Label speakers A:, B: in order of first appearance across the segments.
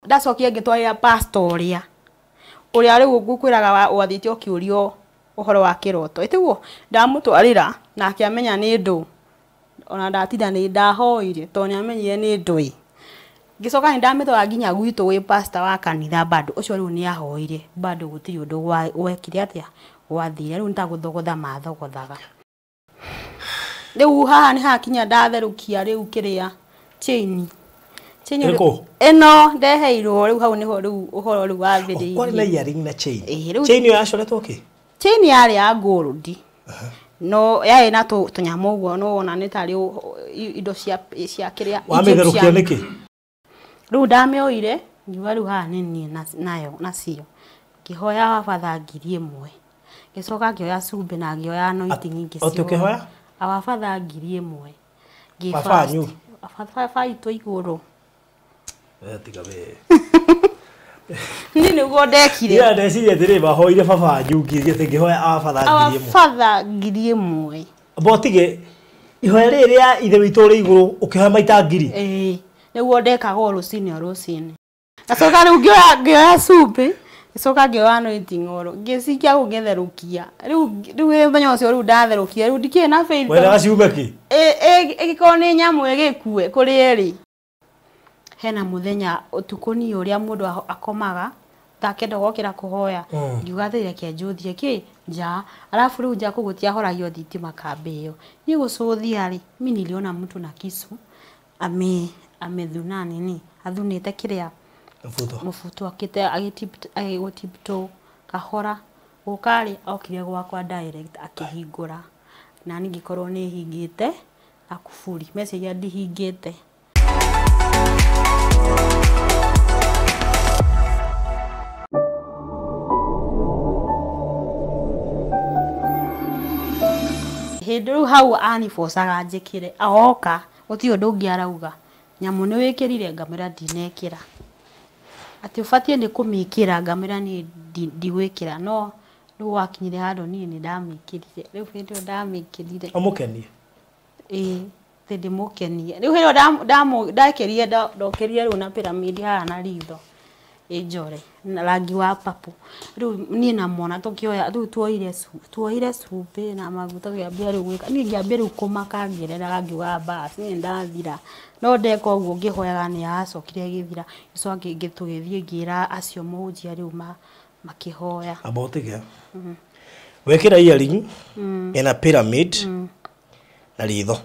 A: Ndacokire ngĩtwarĩra pastor ũrĩa ũrĩa rĩu ngũkwĩraga wathiĩte ũkĩũrio ũhoro wa kĩroto. Ĩtiguo ndamũtwarĩra nake amenya nĩ ndũ. Ona ndatinda nĩ ndahoire tondũ nĩ amenyire nĩ ndũĩ. Ngĩcoka nĩ ndamĩtwara nginya gwitũ gwĩ pastor wa kanitha bado ũcio rĩu nĩ ahoire bado gũtirĩ ũndũ gwekire atĩa gwathire rĩu nĩ ta gũthogotha mathogothaga. Rĩu haha nĩ hakinya ndatherũkia rĩu kĩrĩa chain. Chain
B: Ĩrĩkũ?
A: Ĩno ndeheirwo rĩu hau nĩho rĩu ũhoro rĩu wambĩrĩirie.
B: Kwarĩ na earring na chain.
A: Ĩĩ, rĩu
B: Chain ĩyo yacoretwo kĩ?
A: Chain yarĩ ya gold. No yarĩ na tũnyamũ ũguo no wona nĩ tarĩ indo cia kĩrĩa
B: Wamĩtherũkia
A: Egyptian.
B: nĩkĩ?
A: Rĩu ndamĩoire ngiuga rĩu haha nĩ niĩ nayo nacio. Ngĩhoya wa batha 1000. Ngĩcoka ngĩoya cumbĩ na ngĩoya anointing
B: Ati ũkĩhoya?
A: Awa batha 1000.
B: Baba wanyu?
A: Baba witũ igũrũ.
B: Tiga we.
A: Niĩ nĩguo ndekire.
B: Ira ndeciria atĩrĩ mahoire baba wanyu ngiri atĩ ngĩhoya awa batha
A: Awa
B: 1000.
A: batha 1000.
B: Amba ũtige ihoya rĩrĩ rĩa ithe witũ ũrĩ igũrũ ũkĩhoya maita 1000.
A: Ĩĩ, nĩguo ndekaga o rũcinĩ o rũcinĩ. Ngacoka rĩu ngĩoya cumbĩ, ngĩcoka ngĩoya anointing oil, ngĩcikia kũu ngĩtherũkia. Rĩu mũthenya ũcio rĩu ndatherũkia, rĩu ndikĩrĩ na faith.
B: Wendaga ciume kĩ?
A: Ĩgĩkorwo nĩ nyamũ ĩgĩkue kũrĩ ĩrĩ. Hena mũthenya ũtukũ niĩ ũrĩa mũndũ akomaga thaa kenda ũgokĩra kũhoya. Ngiuga atĩ reke njũthie kĩ nja. Alafu rĩu nja kũu gũtiahoragio thitima kambĩ ĩyo. Niĩ gũcũthia rĩ, mi niliona mtu na kisu amethuna nini athunĩte kĩrĩa
B: Mũbuto.
A: Mũbuto akĩte agĩgũtipto kahora. Gũka rĩ okire gwakwa direct akĩhingũra. Na niĩ ngĩkorwo nĩ hingĩte na kuburi. Meciria ndihingĩte. Hĩndĩ rĩu hau anibocaga njĩkĩre aoka gũtirĩ ũndũ ũngĩ arauga. Nyamũ nĩ wĩkĩrire ngamĩra ndinekĩra. Atĩ ũbatiĩ nĩ kũmĩkĩra ngamĩra niĩ ndigwĩkĩra no rĩu wakinyire handũ niĩ nĩ ndamĩkĩrire. Rĩu hĩndĩ ĩyo ndamĩkĩrire.
B: Ũmũkenie?
A: Ĩĩ, atĩ ndĩmũkenie. Rĩu hĩndĩ ĩyo ndekĩrire ndokĩrire rĩu na pyramid haha na ritho. Ĩnjore na rangi wa purple. Rĩu niĩ na mwana tũkĩoya rĩu tuoire cumbĩ na maguta tũkĩambia rĩu gwĩka. Niĩ ngĩambia rĩu kũmaka ngĩreraga ngiugaga bas niĩ nĩndathira. No ndeka ũguo ngĩhoyaga nĩ yacokire ĩgĩthira. Ngĩcoka tũgĩthiĩ ngĩra acio mũhunjia rĩu makĩhoya.
B: Amba ũtige. Wekĩra earring ĩna pyramid na ritho.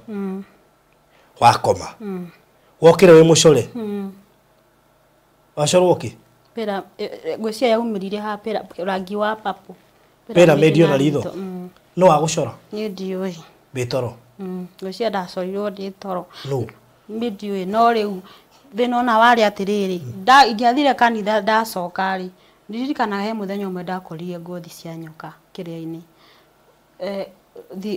B: Wakoma. Wokĩra wĩ mũcore. Wacorwo kĩ?
A: Pera ngwĩciria yaumĩrire ha pera rangi wa purple.
B: Pyramid na ritho. No wagũcora?
A: Niĩ ndiũĩ.
B: Wĩ toro?
A: Ngwĩciria ndacorirwo ndĩ toro.
B: Nũ?
A: Niĩ ndiũĩ no rĩu thĩna ona warĩ atĩrĩrĩ, ingĩathire kanitha ndacoka rĩ, ndirikanaga he mũthenya ũmwe ndakorire ngothi cia nyoka kĩrĩa-inĩ.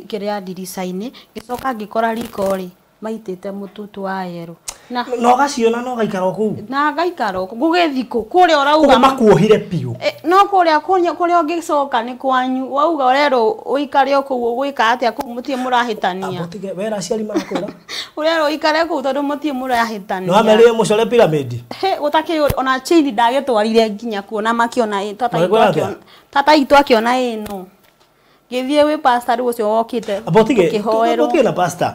A: Kĩrĩa ndirica-inĩ, ngĩcoka ngĩkora riko rĩ, maitĩte mũtutu wa yerũ. Na
B: no gaciona no gaikara kũu.
A: Na gaikara kũu gũgĩthiĩ kũ? Kũrĩa ũrauga
B: Kũu makuohire biũ.
A: No kũrĩa kũrĩa ũngĩcoka nĩ kwanyu. Wauga ũrerwo ũikare o kũu ũgwĩka atĩa kũu mũtirĩ mũrahĩtania.
B: Amba ũtige wera aciari marakwĩra.
A: Ũrerwo ũikare kũu tondũ mũtirĩ mũrahĩtania.
B: No amerire mũcore pyramid.
A: He gũtakĩrĩ ona chain ndagĩtwarire nginya kuo na makĩona ĩ tata
B: Magĩkwĩra
A: itũ
B: atĩa?
A: akĩona. Tata itũ akĩona ĩ no. Ngĩthiĩ gwĩ pastor rĩu ũcio wokĩte
B: Amba ũtige,
A: tũkĩhoerwo.
B: ũtige na pastor.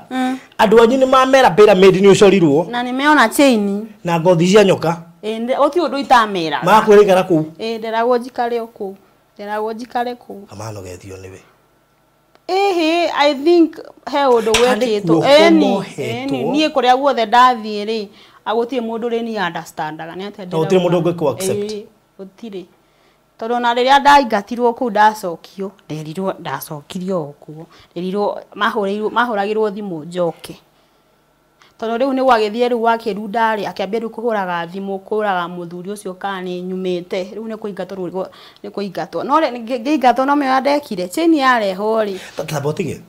B: Andũ anyu nĩ mamera pyramid nĩ ũcorirwo.
A: Na nĩ meona chain.
B: Na ngothi cia nyoka.
A: Ĩ, gũtirĩ ũndũ itameraga.
B: Makwĩra ikara kũu.
A: Ĩ, nderagwo njikare o kũu. Nderagwo njikare kũu.
B: Amanogetio nĩwe.
A: Ĩhĩ, I think he ũndũ
B: Kana
A: gwĩkĩtwo.
B: kuo
A: Ĩni,
B: kũmohetwo.
A: ĩni, niĩ kũrĩa guothe ndathiĩ rĩ, gũtirĩ mũndũ ũrĩ ni understandaga. Nĩ atĩa
B: Na gũtirĩ mũndũ
A: ndĩrauga?
B: ũngĩkũ accept.
A: Ĩĩ, gũtirĩ. Tondũ ona rĩrĩa ndaingatirwo kũu ndacokio, nderirwo ndacokirio o kuo. Nderirwo mahũragĩrwo thimũ njoke. Tondũ rĩu nĩ gwagĩthire rĩu wakĩrunda rĩ, akĩambia rĩu kũhũraga thimũ, kũhũraga mũthuri ũcio kana nĩ nyumĩte. Rĩu nĩ kũingatwo rĩu nĩ kũingatwo. No rĩ, ngĩingatwo no mĩoya ndekire, chain yarehwo rĩ.
B: Tamba ũtige.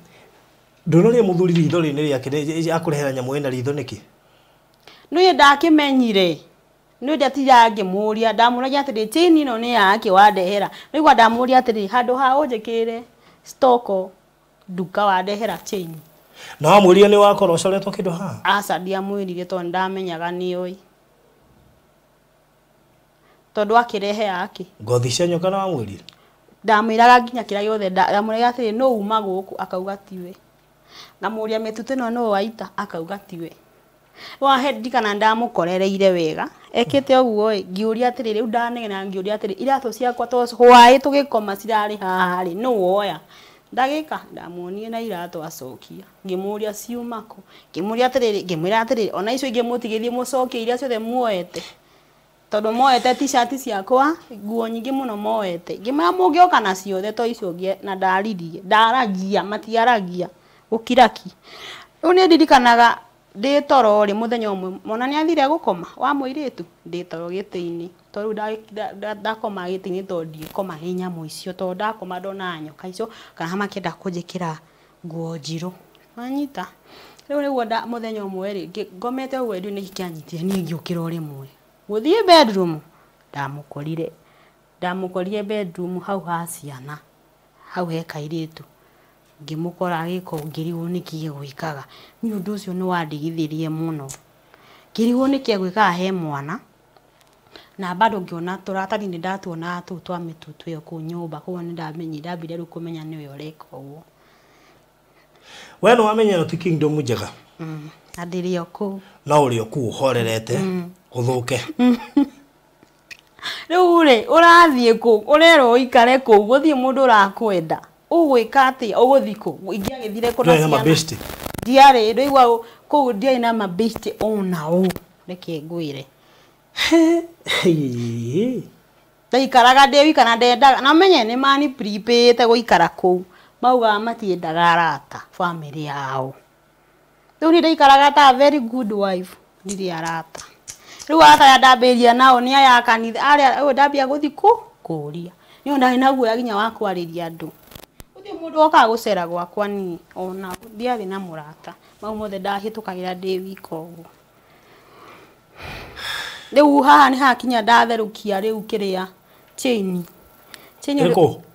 B: Ndũnorie mũthuri ritho rĩ nĩ rĩake, nĩ akũrehera nyamũ ĩna ritho nĩkĩ?
A: Niĩ ndakĩmenyire. Niĩ ndiatindaga ngĩmũria, ndamũragia atĩrĩ, chain ĩno nĩ yake wandehera. Rĩu ndamũria atĩrĩ, handũ ha ũnjĩkĩrĩre stoko nduka wandehera chain.
B: Na wamwĩrire nĩ wakorwo ũcoretwo kĩndũ haha?
A: Aca, ndiamwĩrire tondũ ndamenyaga nĩoĩ. Tondu akirehe yake.
B: Ngothi cia nyoka na wamwĩrire.
A: Ndamwĩraga nginya kĩrĩa gĩothe ndamwĩraga atĩrĩ no uma gũkũ akauga tiwe. Ngamũria mĩtutu ĩno no waita akauga tiwe. Wahe ndikana ndamũkorereire wega ekĩte ũguo ĩ ngiũria atĩrĩ rĩu ndanegena ngiũria atĩrĩ iratũ ciakwa to hwaĩ tũgĩkoma cirarĩ haha rĩ nũ woya ndagĩka ndamuonie na iratũ acokia ngĩmũria ciuma kũ ngĩmũria atĩrĩrĩ ngĩmwĩra atĩrĩrĩ ona icio ingĩ mũtigĩthiĩ mũcokie iria ciothe muoete tondu moete t-shirt ciakwa nguo nyingĩ mũno moete ngĩmwĩra mũngĩoka na ciothe to icio na ndaririe ndaragia matiaragia gũkira ki. Rĩu nĩ ndirikanaga ndĩ toro rĩ mũthenya ũmwe mwana nĩ athire gũkoma wa mũirĩtu ndĩ toro gĩtĩ-inĩ to rĩu ndakoma gĩtĩ-inĩ to ndiĩkoma nĩ nyamũ icio to ndakoma ndona nyoka icio kana makĩenda kũnjĩkĩra nguo njirũ wanyita. Rĩu nĩguo mũthenya ũmwe rĩ ngomete ũguo ndiũĩ nĩkĩ kĩanyitire niĩ ngĩũkĩra o rĩmwe gũthiĩ bedroom ndamũkorire bedroom hau ha ciana hau he kairĩtu ngĩmũkora agĩka ngĩrigwo nĩkĩ egwĩkaga niĩ ũndũ ũcio nĩ wandigithirie mũno ngĩrigwo nĩkĩ egwĩkaga he mwana na bado ngĩona tũratathi nĩ ndatuonaga tũu twa mĩtutu ĩyo kũu nyũmba koguo nĩ ndamenyire ndambire rĩu kũmenya nĩwe ũreka ũguo.
B: We nĩ wamenya ĩno ti kingdom njega
A: na ndĩrĩ o kũu
B: no ũrĩ o kũu ũhorerete ũthũke.
A: Rĩu rĩ ũrathiĩ kũ ũrerwo ũikare kũu gũthiĩ mũndũ ũrakwenda ũgwĩka atĩa ũgũthiĩ kũ ingĩagĩthire kũ na ciana ndiarĩ ndũigua kũu ndiarĩ na mabĩsti ona ũ reke ngwĩre ndaikaraga ndĩ wika na ndendaga na menye nĩ mani prepĩte gũikara kũu maugaga matiendaga arata family yao. Rĩu niĩ ndaikaraga ta very good wife ndirĩ arata. Rĩu arata arĩa ndambĩrĩria nao nĩ aya kanitha arĩa rĩu ndambia gũthiĩ kũ kũria nĩ ndarĩ na guoya nginya wa kwarĩria andũ. Gũtirĩ mũndũ wokaga gũcera gwakwa niĩ ona ndiarĩ na mũrata mau mothe ndahĩtũkagĩra ndĩ wika ũguo. Rĩu haha nĩ hakinya ndatherũkia rĩu kĩrĩa chain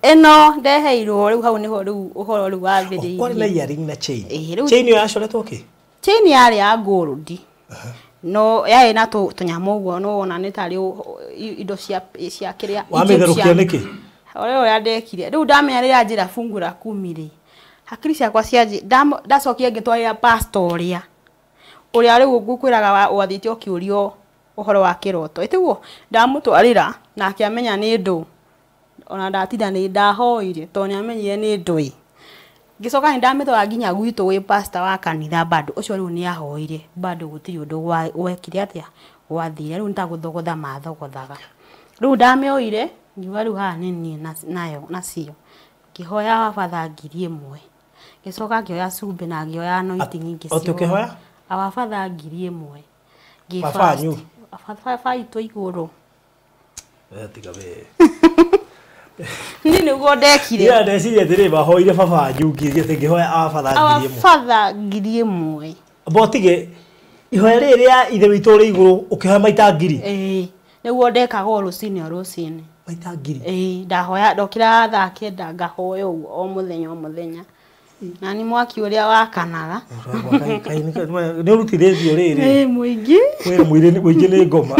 A: ĩno ndeheirwo rĩu hau nĩho rĩu ũhoro rĩu wambĩrĩirie.
B: Kwarĩ na earring na chain. Chain ĩyo yacoretwo kĩ?
A: Chain yarĩ ya gold no yarĩ na tũnyamũ ũguo no wona nĩ tarĩ indo cia kĩrĩa.
B: Wamĩtherũkia nĩkĩ?
A: Ũrĩa ũrĩa ndekire rĩu ndamenya rĩrĩa njĩra fungu la kumi rĩ hakiri ciakwa cianjĩ ndacokire ngĩtwarĩra pastor ũrĩa rĩu ngũkwĩraga wathiĩte ũkĩũrio ũhoro wa kĩroto ĩtiguo ndamũtwarĩra nake amenya nĩ ndũ ona ndatinda nĩ ndahoire tondũ nĩ amenyire nĩ ndũĩ. Ngĩcoka nĩ ndamĩtwara nginya gwitũ gwĩ pastor wa kanitha bado ũcio rĩu nĩ ahoire bado gũtirĩ ũndũ gwekire atĩa gwathire rĩu nĩ ta gũthogotha mathogothaga. Rĩu ndamĩoire ngiuga rĩu haha nĩ niĩ nayo nacio ngĩhoya Our 1,000 ngĩcoka ngĩoya cumbĩ na ngĩoya anointing ingĩ
B: ciothe. Ũkĩhoya
A: Our Father 1,000
B: Baba anyu
A: baba itũ igũrũ
B: tiga we
A: niĩ nĩguo ndekire.
B: Niĩ ndeciria atĩrĩ mahoire baba anyu ngiri ngĩhoya Our Father 1,000.
A: Our Father 1,000
B: Amba ũtige ihoya rĩrĩ rĩa ithe witũ ũrĩ igũrũ ũkĩhoya maita 1,000.
A: Ĩĩ nĩguo ndekaga o rũcinĩ o rũcinĩ
B: maita 1,000.
A: Ĩĩ ndahoya ndokĩra thaa 9 ngahoya ũguo o mũthenya o mũthenya na nĩ mwaki ũrĩa wakanaga
B: nĩ ũrutithĩtio rĩrĩ
A: ĩĩ mũingĩ
B: wĩra mũingĩ nĩ ngoma.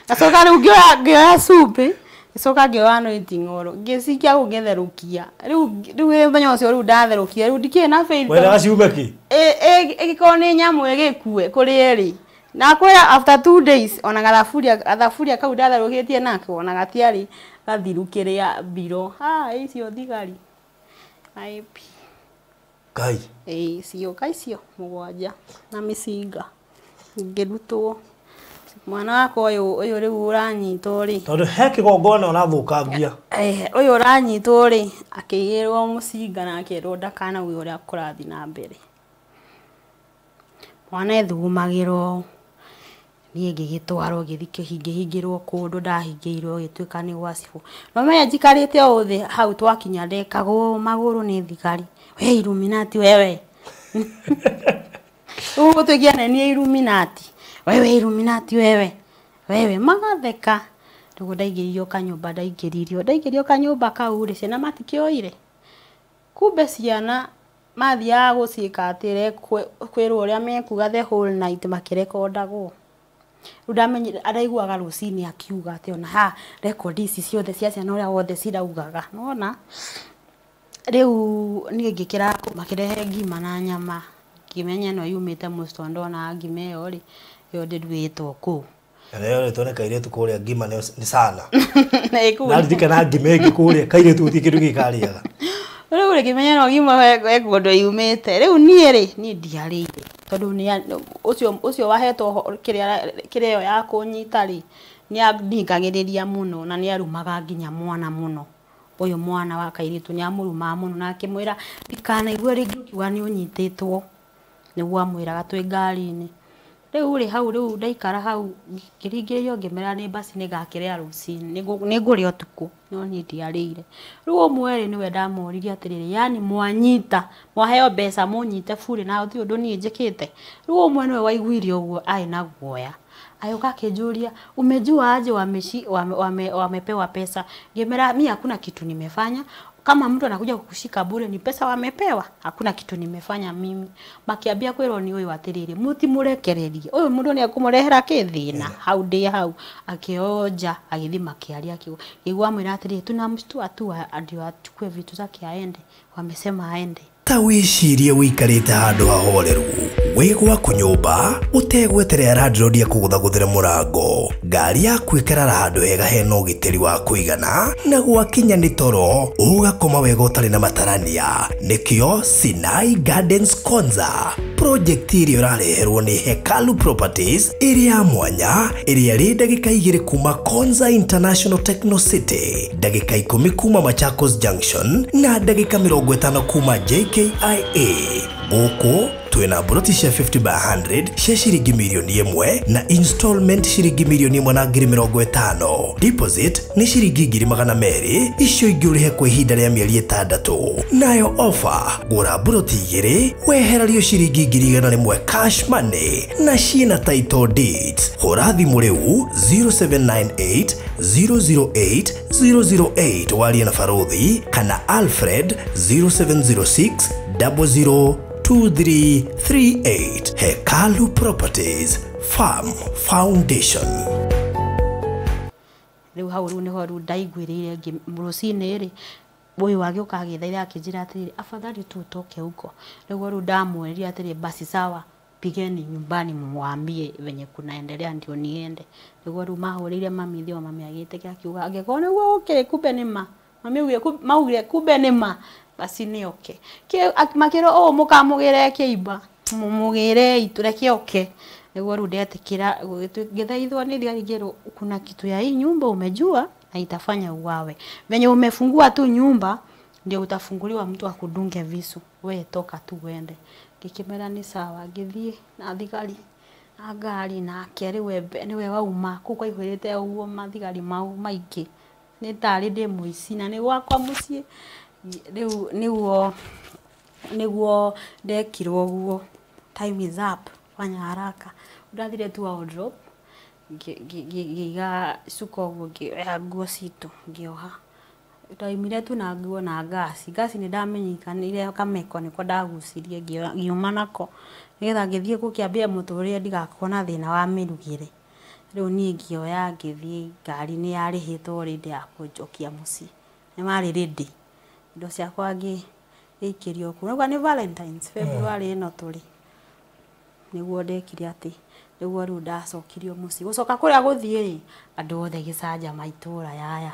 A: Ngacoka rĩu ngĩoya cumbĩ ngĩcoka ngĩoya anointing oil ngĩcikia kũu ngĩtherũkia rĩu mũthenya ũcio rĩu ndatherũkia rĩu ndikĩrĩ na faith.
B: Wendaga ciume kĩ?
A: Ĩgĩkorwo nĩ nyamũ ĩgĩkue kũrĩ ĩrĩ na kwĩra after 2 days ona gathaburia kau ndatherũkĩtie nako ona gatiarĩ gathiru kĩrĩa mbiro ha icio thigari aipi
B: Ngai
A: ĩĩ cioka icio 7 na mĩcinga ngĩrutwo mwana wakwa ũyũ rĩu ũranyitwo rĩ
B: tondũ he kĩgongona ũrathũkangia
A: ũyũ ũranyitwo rĩ akĩigĩrwo mũcinga na akĩrwo ndakanauge ũrĩa kũrathiĩ na mbere. Mwana ethugumagĩrwo niĩ ngĩgĩtwarwo ngĩthiĩ ngĩhingĩrwo kũndũ ndahingĩirwo gĩtuĩka nĩ gwa cibũ. No menya njikarĩte o thĩ hau twakinya ndekagwo magũrũ nĩ thigari we Illuminati wewe rĩu gũtuĩkia nĩ niĩ Illuminati wewe Illuminati wewe wewe magatheka. Rĩu ndaingĩririo kanyũmba ndaingĩrio kanyũmba kau rĩ ciana matikĩoire kumbe ciana mathiaga gũciĩka atĩrĩ kwĩrwo ũrĩa mekuga the whole night makĩrekondagwo. Rĩu ndamenyire araiguaga rũcinĩ akiuga atĩ ona ha rekondi ici ciothe cia ciana ũrĩa wothe ciraugaga nona. Rĩu niĩ ngĩkĩra makĩrehe ngima na nyama, ngĩmenya ĩno yumĩte mũciĩ tondũ ndona ngima ĩyo rĩ, ĩyo ndĩrugĩtwo kũu.
B: Na rĩo rĩtwo nĩ kairĩtu kũrĩa ngima nĩ sana.
A: Ĩĩ.
B: Naririkana ngima ĩngĩ kũrĩa kairĩtu gũtirĩ kĩndũ gĩkarĩaga.
A: Rĩu rĩ, ngĩmenya no ngima he kũndũ yumĩte. Rĩu niĩ rĩ, niĩ ndiarĩire tondũ nĩ ũcio wahetwo kĩrĩa ĩyo ya kũnyita rĩ, nĩ andingagĩrĩria mũno na nĩ arumaga nginya mwana mũno. Ũyũ mwana wa kairĩtu nĩ amũrumaga mũno na akĩmwĩra ndikanaigue rĩngĩ ũkiuga nĩ ũnyitĩtwo. Nĩguo amwĩraga twĩ ngari-inĩ. Rĩu rĩ, hau rĩu ndaikara hau ngĩringĩrĩrio ngĩmera nĩ basi nĩngakĩrĩa rũcinĩ, nĩngũrĩa ũtukũ, no niĩ ndiarĩire. Rĩu ũmwe rĩ, nĩwe ndamũririe atĩrĩrĩ, yani mwanyita mwaheo mbeca mũnyite burĩ na gũtirĩ ũndũ niĩ njĩkĩte. Rĩu ũmwe nĩwe waiguire ũguo arĩ na guoya, agĩũka akĩnjũria umejua aje wamepewa pesa? Ngĩmera mi hakuna kitu nimefanya. Kama mtu anakuja kukushika bure ni pesa wamepewa, hakuna kitu nimefanya mimi. Makiambia kwĩrwo nĩ ũyũ atĩrĩrĩ, mũtimũrekererie ũyũ mũndũ nĩ ekũmũrehera kĩthĩna. Hau ndĩ hau akĩonja agĩthiĩ makĩaria akĩigua amwĩra atĩrĩrĩ, tunamshtua tu ndio achukue vitu zake aende, wamesema aende.
C: Ta wĩcirie wĩikarĩte handũ hahoreru wĩ gwaku nyũmba ũtegweterera landlord akũgũthagũthĩre mũrango, ngari yaku ĩkarara handũ hega hena ũgitĩri wa kũigana, na gwakinya nĩ toro ũgakoma wega ũtarĩ na matarania. Nĩkĩo Sinai Gardens Konza project ĩrĩa ũrareherwo nĩ Hekalu Properties, ĩrĩa ya mwanya, ĩrĩa ĩrĩ ndagĩka 2 kuma Konza International Techno City, ndagĩka 10 kuma Machakos Junction na ndagĩka 50 kuma JKIA. Gũkũ twĩna mburoti cia 50 by 100 cia ciringi mirioni 1 na installment ciringi mirioni 1 na ngiri 50. Deposit nĩ ciringi 200,000, icio ingĩ ũrĩhe kwa ihinda rĩa mĩeri 6. Nayo offer, gũra mburoti 2 wehererio ciringi 100,000 cash money na ciĩna title deeds. Hũra thimũ rĩu 0798 008 008 warie na Baruthi kana Alfred 0706 00 2338. Hekalu Properties Farm Foundation.
A: Rĩu hau rĩu nĩho rĩu ndaiguĩrĩire rũcinĩ rĩ, ũyũ agĩũka agĩthaitha akĩnjĩra atĩrĩrĩ, afadhali tu utoke huko. Nĩguo rĩu ndamwĩrire atĩrĩrĩ, basi sawa, pigeni nyumbani mwambie venye kunaendelea ndio niende. Nĩguo rĩu mahũrĩire mami thimũ, mami agĩtĩkĩra akiuga angĩkorwo nĩguo ũkĩrĩ kumbe nĩ ma. Mami maugire kumbe nĩ ma, basi nĩ oke. Makĩrwo ũũ mũkamũgĩre kĩimba, mũmũgĩrei tũreke oke. Nĩguo rĩu ndetĩkĩra ngĩthaithwo nĩ thigari ngĩrwo kuna kitu ya hii nyumba umejua na itafanya uwawe. Venye umefungua tu nyumba ndio utafunguliwa mtu akudunge visu. We toka tu uende. Ngĩkĩmera nĩ sawa, ngĩthiĩ na thigari na ngari nake rĩu nĩwe wauma kũu kwaihũrĩte ũguo mathigari mau maingĩ. Nĩ tarĩ ndĩ mũici na nĩ gwakwa mũciĩ. Rĩu nĩguo ndekirwo ũguo. Time is up, fanya haraka. Ndathire tu wardrobe ngĩiga cuka ũguo, ngĩoya nguo citũ ngĩoha. Ndaumire tu na nguo na ngasi. Ngasi nĩ ndamenyikanire kameko nĩko ndagucirie ngiuma nako nĩgetha ngĩthiĩ gũkĩambia mũtũrĩre ndigakorwo na thĩna wa mĩrugĩre. Rĩu niĩ ngĩoya ngĩthiĩ, ngari nĩ yarĩhĩtwo already ya kũnjokia mũciĩ. Nĩ marĩ ready. Indo ciakwa ngĩikĩrio kũu. Rĩu nĩ Valentines February ĩno tũrĩ. Nĩguo ndekire atĩ nĩguo rĩu ndacokirio mũciĩ. Gũcoka kũrĩa gũthiĩ rĩ, andũ othe gĩcanjama itũra yaya.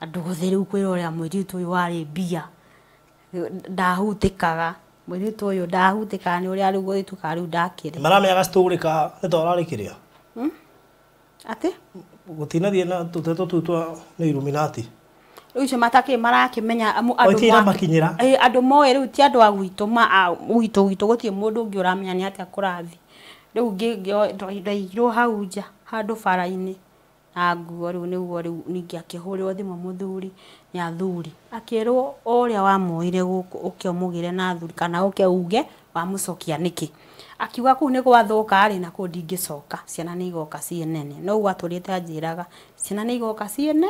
A: Andũ othe rĩu kwĩrorera mũirĩtu ũyũ warĩ mbia. Ndahutĩkaga. Mũirĩtu ũyũ ndahutĩkaga nĩ ũrĩa rĩu gũgĩtuĩka rĩu ndakĩrĩ.
B: Maramenyaga story ka nĩ ta ũrarĩ kĩrĩa?
A: Atĩ?
B: Gũtinathiĩ na tũteto tũu twa nĩ Illuminati.
A: Rĩu icio matakĩ marakĩmenya andũ
B: Itiraamakinyĩra.
A: Andũ moĩ rĩu ti andũ a gwitũ gwitũ gũtirĩ mũndũ ũngĩ ũramenya nĩ atĩa kũrathiĩ. Rĩu ndaigirwo hau nja handũ bara-inĩ na nguo. Rĩu nĩguo rĩu ningĩ akĩhũrĩrwo thimũ mũthuri nĩ athuri akĩrwo ũrĩa wamuoire gũkũ ũke ũmũgĩre na athuri kana ũke uge wamũcokia nĩkĩ. Akiuga kũu nĩ gwathũka rĩ, na kũu ndingĩcoka, ciana nĩ igoka ciĩ nene. No ũguo atũrĩte anjĩraga ciana nĩ igoka ciĩ nene,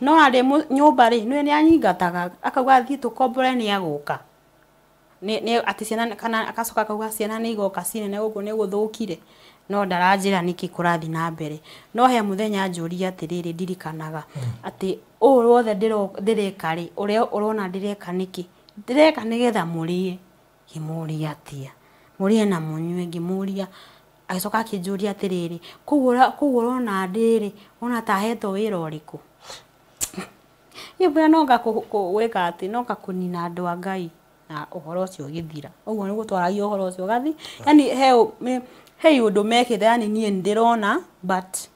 A: no arĩ nyũmba rĩ, nĩ anyingataga akauga thiĩ tũkombore nĩ agũka. Nĩ atĩ ciana kana agacoka akauga ciana nĩ igoka ciĩ nene gũkũ nĩ gũthũkire. No ndaranjĩra nĩkĩ kũrathiĩ na mbere. No he mũthenya anjũria atĩrĩrĩ, ndirikanaga atĩ ũũ wothe ndĩreka rĩ, ũrĩa ũrona ndĩreka nĩkĩ? Ndĩreka nĩgetha mũrĩe. Ngĩmũria atĩa? Mũrĩe na mũnyue. Ngĩmũria, agĩcoka akĩnjũria atĩrĩrĩ, koguo ũrona ndĩrĩ, ũrona ta hetwo wĩra ũrĩkũ? Ngĩmwĩra no gwĩka atĩ no kũnina andũ a Ngai. Na ũhoro ũcio ũgĩthira. Ũguo nĩguo twaragia ũhoro ũcio ũgathi. Yani he ũndũ mekĩte, yani niĩ nĩndĩrona, but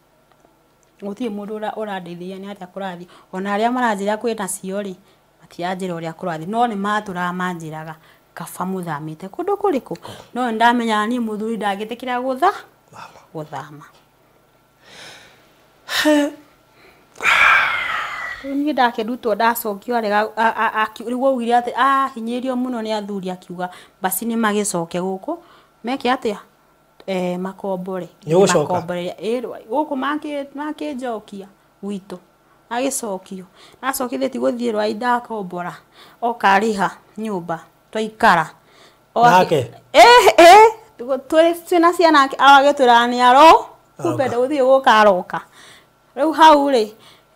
A: gũtirĩ mũndũ ũrandeithĩrĩria nĩ atĩa kũrathiĩ. Ona arĩa maranjĩra kwĩna cio rĩ, matiranjĩra ũrĩa kũrathiĩ. No nĩ matũraga manjĩraga kaba mũthamĩte kũndũ kũrĩkũ. No nĩndamenyaga niĩ mũthuri ndangĩtĩkĩra gũthama. Rĩu niĩ ndakĩrutwo ndacokio arega, rĩu augire atĩ ahinyĩrĩirio mũno nĩ athuri, akiuga basi nĩ magĩcoke gũkũ meke atĩa, makombore.
B: Nĩũgũcoka?
A: Gũkũ makĩnjokia gwitũ. Agĩcokio. Ndacokithĩtie gũthiĩ Rwai ndakombora. Oka arĩha nyũmba twaikara.
B: Nake?
A: Tũrĩ twĩna ciana agĩtwĩraga nĩ aro kumbe ndũgũthiĩ gũka aroka. Rĩu hau rĩ,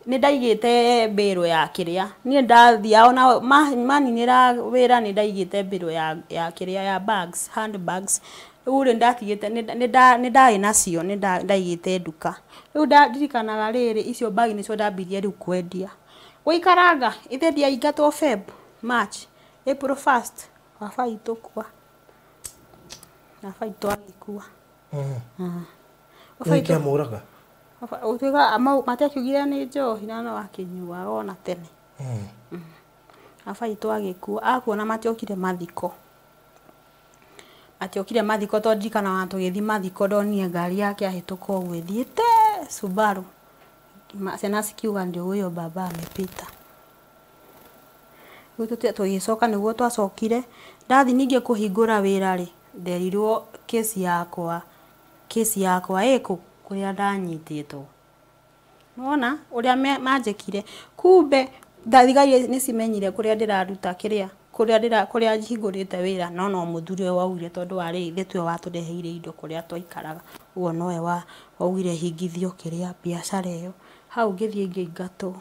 A: nĩ ndaigĩte mbĩrũ ya kĩrĩa. Niĩ ndathiaga ona maninĩra wĩra nĩ ndaigĩte mbĩrũ ya kĩrĩa ya bags, handbags. Rĩu rĩ ndatigĩte nĩ ndarĩ nacio, nĩ ndaigĩte nduka. Rĩu ndirikanaga rĩrĩ, icio bag nĩcio ndambirie rĩu kwendia. Gũikaranga, ithe ndiaingatwo Feb, March, April 1st, baba witũ kua. Baba witũ agĩkua.
B: Nĩ kĩamũraga?
A: Ũtuĩka matiakiugire nĩ njohi na no akĩnyuaga ona tene. Baba witũ agĩkua, akua na matiokire mathiko. Matiokire mathiko tondũ ndirikanaga tũgĩthiĩ mathiko ndonire ngari yake ahĩtũka ũguo ĩthiĩte Subaru. Ciana cikiuga ndio huyo baba amepita. Rĩu tũgĩcoka nĩguo twacokire, ndathiĩ ningĩ kũhingũra wĩra rĩ, nderirwo kesi yakwa ĩkũ kũrĩa ndanyitĩtwo. Nĩwona ũrĩa manjĩkire, kumbe thigari nĩ cimenyire kũrĩa ndĩraruta kĩrĩa, kũrĩa hingũrĩte wĩra, no no mũthuri ũyũ waugire tondũ warĩ ithe tiwe watũreheire indo kũrĩa twaikaraga. Ũguo nowe waugire hingithio kĩrĩa biacara ĩyo. Hau ngĩthiĩ ngĩingatwo.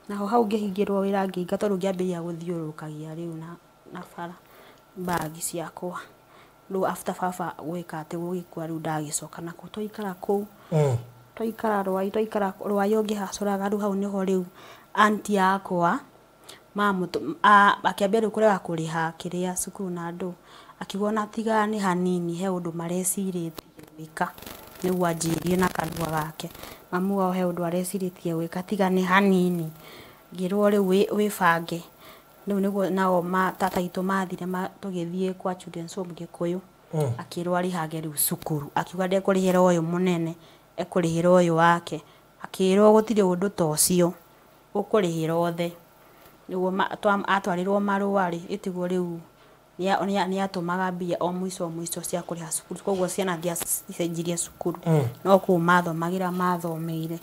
A: Naho hau ngĩhingĩrwo wĩra ngĩingatwo, rĩu ngĩambĩrĩria gũthiũrũrũkagia rĩu na bara bagi ciakwa. Rĩu after baba gwĩka atĩ gũgĩkua rĩu ndagĩcoka nakuo twaikara kũu. Twaikara Rwai, twaikara Rwai o ngĩhacũraga rĩu hau nĩho rĩu aunty yakwa akĩambia rĩu kũrega kũrĩha kĩrĩa cukuru na andũ. Akiuga ona tiga nĩ hanini he ũndũ marecirĩtie gwĩka. Nĩguo anjĩrire na kanua gake. Mamu wao he ũndũ arecirĩtie gwĩka tiga nĩ hanini. Ngĩrwo rĩu wĩbange. Rĩu nĩguo nao tata itũ mathire tũgĩthiĩ kwa Children's Home Gĩkũyũ. Akĩrwo arĩhage rĩu cukuru. Akiuga ndekũrĩhĩra ũyũ mũnene, ekũrĩhĩra ũyũ wake. Akĩrwo gũtirĩ ũndũ ta ũcio, ũkũrĩhĩra othe. Nĩguo atwarĩrwo marũa rĩ, ĩtigwo rĩu nĩatũmaga mbia o mũico mũico cia kũrĩha cukuru. Koguo ciana ndiacenjirie cukuru. No kũu mathomagĩra mathomeire.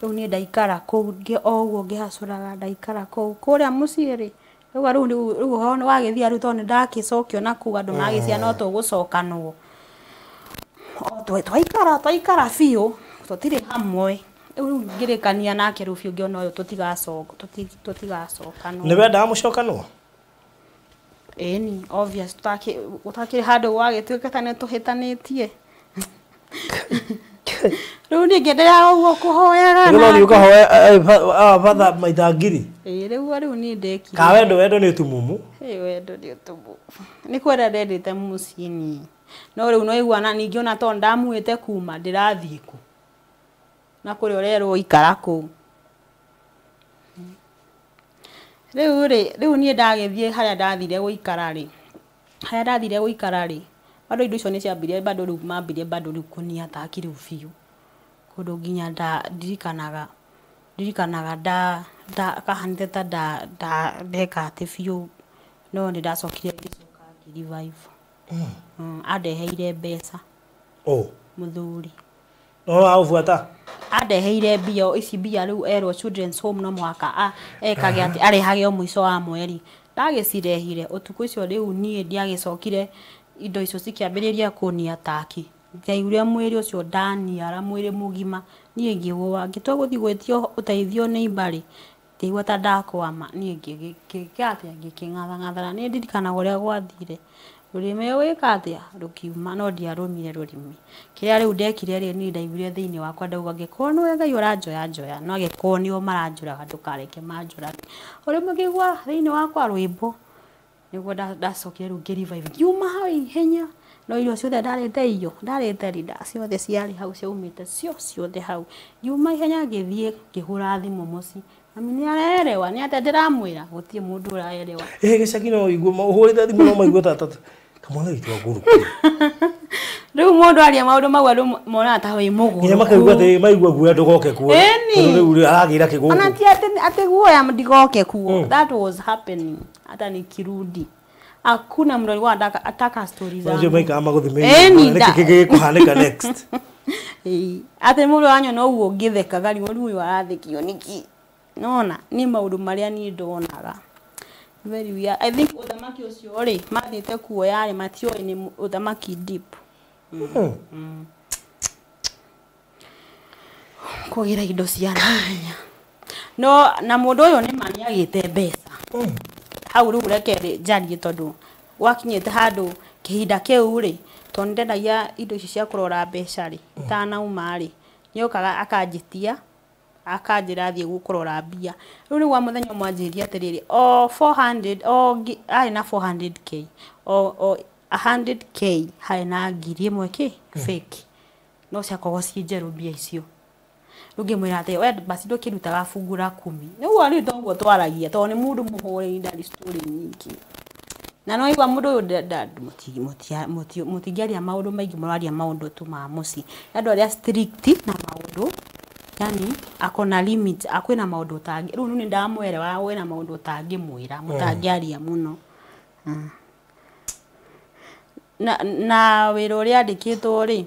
A: Rĩu niĩ ndaikara kũu o ũguo ngĩhacũraga ndaikara kũu. Kũrĩa mũciĩ rĩ, rĩu rĩu ũhoro nĩ wagĩthira rĩu tondũ nĩndagĩcokio nakũu andũ magĩciara no tũgũcokanwo. Twaikara biũ, tũtirĩ hamwe. Rĩu ngĩrĩkania nake rĩu biũ ngĩona ũyũ tũtigacokanwo.
B: Nĩ wendaga mũcokanwo?
A: Ĩni, obvious, gũtakĩrĩ handũ gwagĩtuĩka ta nĩtũhĩtanĩtie. Rĩu niĩ ngĩenderea ũguo kũhoyaga.
B: Rĩu no ũthiĩ ũkahoe batha maita ngiri?
A: Ĩĩ, rĩu niĩ ndekire.
B: Ka wendo, wendo nĩ ũtumumu?
A: Ĩĩ, wendo nĩ ũtumumu. Nĩ kwenda ndendete mũciĩ niĩ. No rĩu no iguana ningĩ ona tondũ ndamuĩte kuma ndĩrathiĩ kũ? Na kũrĩa ũrerwo ikara kũu. Rĩu rĩ, rĩu niĩ ndagĩthiĩ harĩa ndathire gũikara rĩ, harĩa ndathire gũikara rĩ, bado indo icio nĩ ciambirie bado rĩu mambirie bado rĩu kũnia taki rĩu biũ. Kũndũ nginya ndirikanaga ndirikanaga kahanĩte ta ndeka atĩ biũ, no nĩ ndacokire ngĩcoka ngĩ revive. Andeheire mbeca. Mũthuri.
B: No agũbuata?
A: Andeheire mbia ici mbia rĩu erwo Children's Home no mũhaka ekage atĩ arehage o mũico wa mweri. Ndagĩcirehire ũtukũ ũcio rĩu niĩ ndiagĩcokire indo icio cikĩambĩrĩria kũnia taki. Ndaiguire mwĩrĩ ũcio ndaniara mwĩrĩ mũgima niĩ ngĩgũa ngĩtua gũthiĩ gwĩtio ũteithio nĩ imbarĩ ngĩigua ta ndakwama niĩ ngĩka atĩa ngĩkĩng'athang'athana niĩ ndirikanaga ũrĩa gwathire rũrĩmĩ gwĩka atĩa rũkiuma no ndiarũmire rũrĩmĩ kĩrĩa rĩu ndekire rĩ niĩ ndaiguire thĩinĩ wakwa ndauga angĩkorwo nĩwe Ngai ũranjoya njoya no angĩkorwo nĩo maranjũraga ndũkareke manjũrage o rĩmwe ngĩigua thĩinĩ wakwa rwĩmbo nĩguo ndacokire rĩu ngĩ revive ngiuma hau ihenya no irio ciothe ndarĩte irio ndarĩte rinda ciothe ciarĩ hau ciaumĩte cio ciothe hau ngiuma ihenya ngĩthiĩ ngĩhũra thimũ mũciĩ mami nĩ arerewa nĩ atĩa ndĩramwĩra gũtirĩ mũndũ ũraerewa
B: ĩ gĩcagi no ũigue ũhũrĩte thimũ no maigue ta kamwana witũ wa ngũrũku
A: rĩu mũndũ aria maũndũ mau andũ monaga ta wĩ
B: nginya
A: mũgũrũku
B: makaigua atĩ maigua guoya ndũgoke kuo
A: Ĩni.
B: tondũ rĩu aragĩra kĩ
A: ona
B: gũkũ
A: ti atĩ guoya ndigoke kuo that was happening hata nikirudi hakuna mtu alikuwa ataka stories
B: acio
A: zangu
B: maikara magũthimĩire
A: Ĩni,
B: nĩkĩ gĩkũhanĩka next
A: Ĩĩ, atĩ mũndũ wanyona ũguo ngĩthekaga rĩu rĩu ũyũ arathekio nĩkĩ nona nĩ maũndũ marĩa niĩ ndonaga very weird. I think ũthamaki ũcio rĩ mathiĩte kuoya rĩ matioĩ nĩ ũthamaki deep kũgĩra indo cia naihenya no na mũndũ ũyũ nĩ ma nĩagĩte mbeca hau rĩu reke njarie tondũ gwakinyĩte handũ kĩhinda kĩu rĩ tondũ nĩndendagia indo ici cia kũrora mbeca rĩ itanauma rĩ nĩokaga akanjĩtia akanjĩra thiĩ kũrora mbia rĩu nĩguo mũthenya ũmwe anjĩrire atĩrĩrĩ o 400 o arĩ na 400k o 100k harĩ na 1000 kĩ fake no ciakoragwo ciĩ njerũ mbia icio rĩu ngĩmwĩra atĩ we basi ndũkĩrutaga fungu la kumi nĩguo rĩu toguo twaragia tondũ nĩ mũndũ mũhũrĩri ndarĩ story nyingĩ na no igua mũndũ ũyũ mũtingĩaria maũndũ maingĩ mũraria maũndũ tu ma mũciĩ andũ arĩa strict na maũndũ yani ako na limit akwĩna maũndũ ũtangĩ rĩu nĩ ndamwerewa kwĩna maũndũ ũtangĩmwĩra mũtangĩaria mũno na wĩra ũrĩa andĩkĩtwo rĩ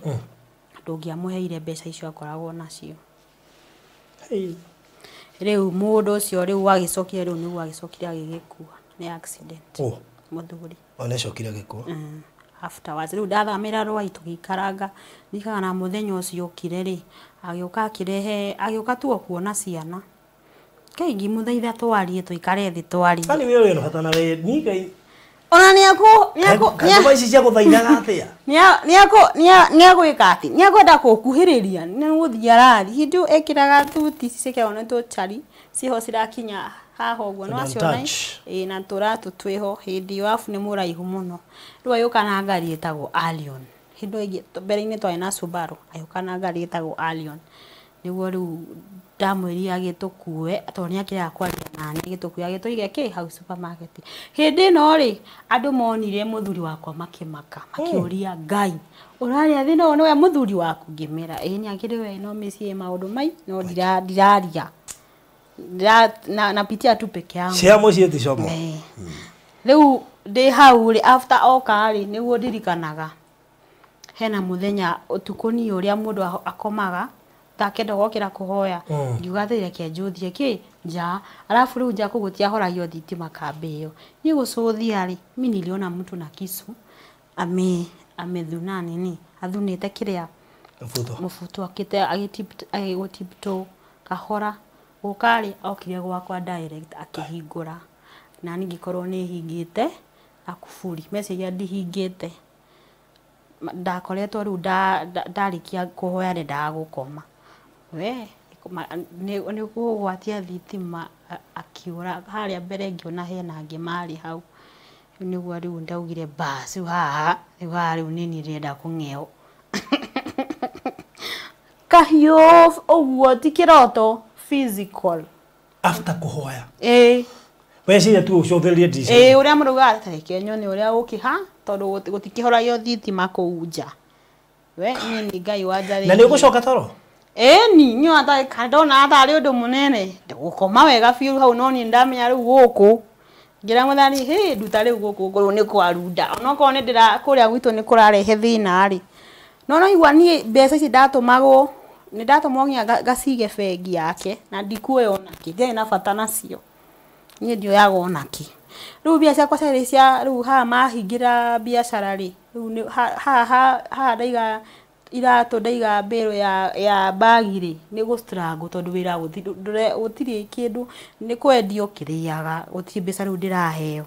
A: ndũngĩamũheire mbeca icio akoragwo nacio rĩu mũndũ ũcio rĩu agĩcokire rĩu nĩguo agĩcokire agĩgĩkua nĩ accident mũthuri
B: onecokire agĩkua
A: afterwards rĩu ndathamĩra Rwai tũgĩikaranga ndirikanaga na mũthenya ũcio okire rĩ agĩũka akĩrehe agĩũka tu o kuona ciana Ngai ngĩmũthaitha twarie tũikare thĩ twarie
B: Kwani wewe wĩna bata na we ni Ngai
A: ona nĩekũ
B: ngoma ici cia gũthaithaga atĩa
A: nĩegwĩka atĩ nĩekwenda kũkuhĩrĩria nĩ gũthiĩ arathiĩ hĩndĩ ĩyo ekĩraga thuti ici ciĩkĩragwo nĩ tũcari ciĩho cirakinya haha ũguo
B: Don't
A: nĩwaciona
B: touch.
A: ĩĩ na tũratũ twĩho hĩndĩ ĩyo arabu nĩ mũraihu mũno rĩu agĩũka na ngari ĩtagwo Allion hĩndĩ ĩyo ĩngĩ mbere-inĩ twarĩ na Subaru agĩũka na ngari ĩtagwo Allion nĩguo rĩu ndamwĩrire agĩtũkue tondũ nĩakĩrega kwaria nani agĩtũkue agĩtũige kĩ hau supermarket hĩndĩ ĩno rĩ andũ monire mũthuri wakwa makĩmaka makĩũria Ngai ũraria thĩna ũyũ nĩwe mũthuri waku ngĩmera ĩĩ nĩ akĩrĩ we no mĩciĩ maũndũ mai no ndiraria napitia tu peke yangu
B: cia mũciĩ ti como
A: rĩu ndĩ hau rĩ after oka rĩ nĩguo ndirikanaga hena mũthenya ũtukũ niĩ ũrĩa mũndũ akomaga takenda gokĩra kũhoya ngiuga atĩ reke njũthie kĩ nja alafu rĩu nja kũu gũtiahoragio thitima kambĩ ĩyo niĩ gũcũthia rĩ mi niliona mtu na kisu amethuna nini athunĩte kĩrĩa
B: Mũbuto.
A: mũbuto akĩte agĩgũtipto kahora gũka rĩ okire gwakwa direct akĩhingũra na niĩ ngĩkorwo nĩ hingĩte akuburi meciria ndihingĩte ndakoretwo rĩu ndarĩkia kũhoya ndendaga gũkoma we nĩ kũgwatia thitima akiũra harĩa mbere ngĩona hena angĩ marĩ hau rĩu nĩguo rĩu ndaugire bas rĩu haha rĩu haha rĩu nĩ niĩ ndĩrenda kũng'eo kahiũ ũguo ti kĩroto physical
B: After kũhoya
A: ĩĩ
B: weciria tu ũcothererie ndirica
A: ĩĩ ũrĩa mũraugaga tareke nyone ũrĩa ũkĩha tondũ gũtikĩhoragio thitima kũu nja we niĩ nĩ Ngai wanjarĩirie
B: na nĩ ũgũcoka toro
A: ĩni niĩ ndona tarĩ ũndũ mũnene gũkoma wega biũ hau no niĩ ndamenya rĩu gũkũ ngĩra mũthani hĩ nduta rĩu gũkũ ngorwo nĩ kwarunda onokorwo nĩ ndĩra kũrĩa gwitũ nĩ kũrarehe thĩna rĩ no no igua niĩ mbeca ici ndatũmagwo nĩ ndatũmwo nginya ngacige bengi yake na ndikuoya onakĩ ndiarĩ na bata nacio niĩ ndioyaga onakĩ rĩu mbia ciakwa ciarĩ cia rĩu haha mahingĩra biacara rĩ rĩu haha ndaiga iratũ ndaiga mbĩrũ ya bagi rĩ nĩ gũ struggle tondũ wĩra gũtirĩ kĩndũ nĩ kwendio kĩrĩaga gũtirĩ mbeca rĩu ndĩraheo.